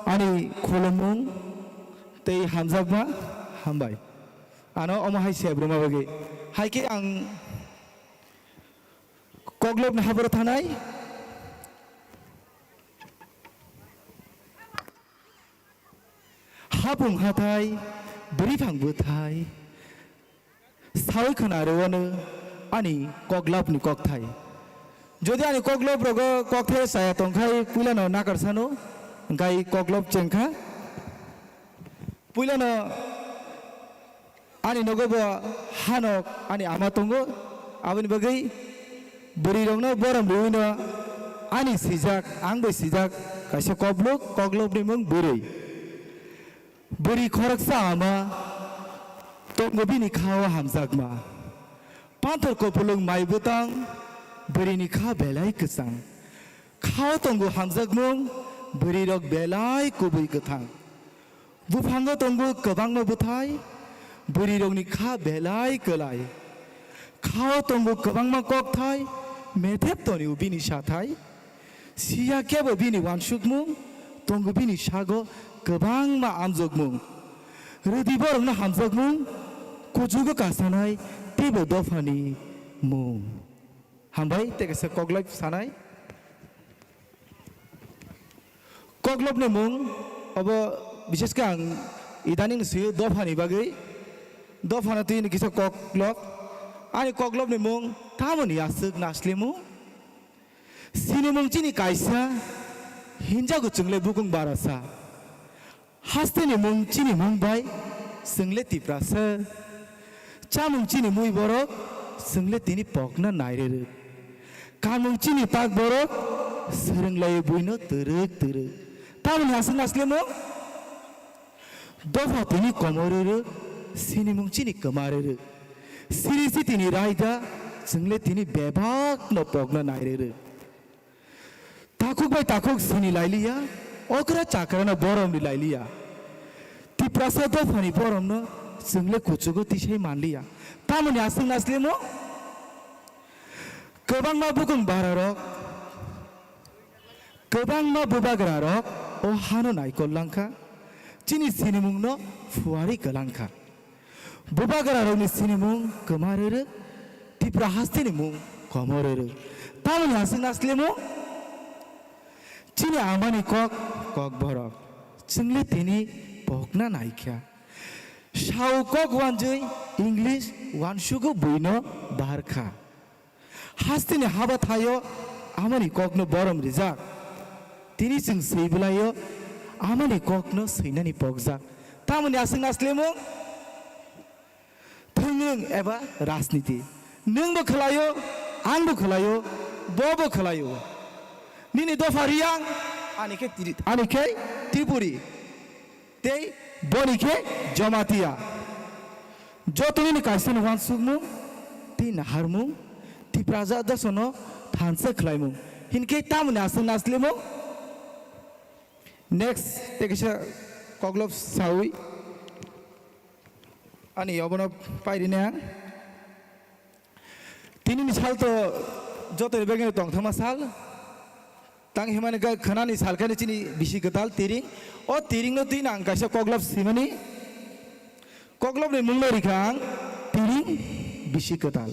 ani khulumung tei hamjakma hambai. Ano omo hai se bruma bagwi. Hai khe ang Koklopni haboro thanai. Hapung hathai, bwrwiphang bwthai. Sawi khna rwano ani koklopni kokthai. Jodi ani koklop rogo kokthai saya tongkhai puilano nakarsano, hwnkhe koklop chengkha. Puilano ani nogo bo hanok ani ama tongo, aboni bagwi bwrwirokno borom rwino ani swijak, ang bai swijak kaisa koklop, koklopni mung bwrwi. Bwrwi khoroksa ama tongo bini khao hamjakma. Panthor kopulung mai bwtang, bwrwini kha belai kwchang. Khao tongo hamjakmung, bwrwirok belai kubui kwthang. Buphango tongo kwbangma bwthai, bwrwirokni kha belai kwlai. Khao tongo kwbangma kokthai, methep tonio bini sathai. Siya kebo bini uansukmung, tongo bini sago kwbangma amjokmung. Rwdi borokno hamjakmung, kuchugo kasanai, teibo dophani mung. Hambai, tei kaisa koklop sanai. Koklopni mung, obo bishesh khe ang idaning swiyo dophani bagwi. Dophano twi kisa koklop. Ani koklopni mung, tamoni aswk naslimu. Sinimung chini kaisa, hinjago chwngle bukung barasa. Hasteni mung chini mung bai, chwngle Tiprasa. Chamung chini mui borok, chwngle tini pokna nairerwk. Kanmung chini tak borok, swrwnglaiwi buino twrwk twrwk. Tamoni aswk naslemo? Dopha tini komororo, sinimung chini kwmaroro. Siri si tini raida, chwngle tini bebakno pokna nairoro. Takhuk bai takhuk sini lailiya, okra chakrano borom ri lailiya. Tiprasa dophani boromno chwngle kuchugo tisai manliya. Tamoni aswk naslemo? Kwbangma bukung bararok, kwbangma bubagrarok o hano naikol langkha, chini sinimungno phuarwi kwlangkha. Bubagrarokni sinimung kwmaroro, Tipra hasteni mung komororo. Tamoni aswk naslemo? Chini amani kok, kok borok. Chwngle tini pokna naikha. Sao kok wanjwi English wansugo buino barkha. Hasteni haba thaio amani kokno borom rijak. Tini chwng swi bwlaio amani kokno swinani pokjak. Tamoni aswk naslemo? Thwngwng eba rajniti. Nwngbo khwlaio, angbo khwlaio, bobo khwlaio. Nini dopha Riyang, ani khe Tri-, ani khe Tripuri. Tei boni khe Jamatia. Joto nini kaisano wansukmung tei naharmung, Tiprasa jasono thansa khlaimung. Hinkhe tamoni aswk naslimung? Next, tei kaisa koklop saui ani obono pairina ang. Tinini sal to jotoni bagwino tongthokma sal. Tang himani ga khwnani sal khani chini bisi kwtal Tiring. O Tiringno twi ang kaisa koklop simani. Koklopni mungno rikha ang Tiring bisi kwtal.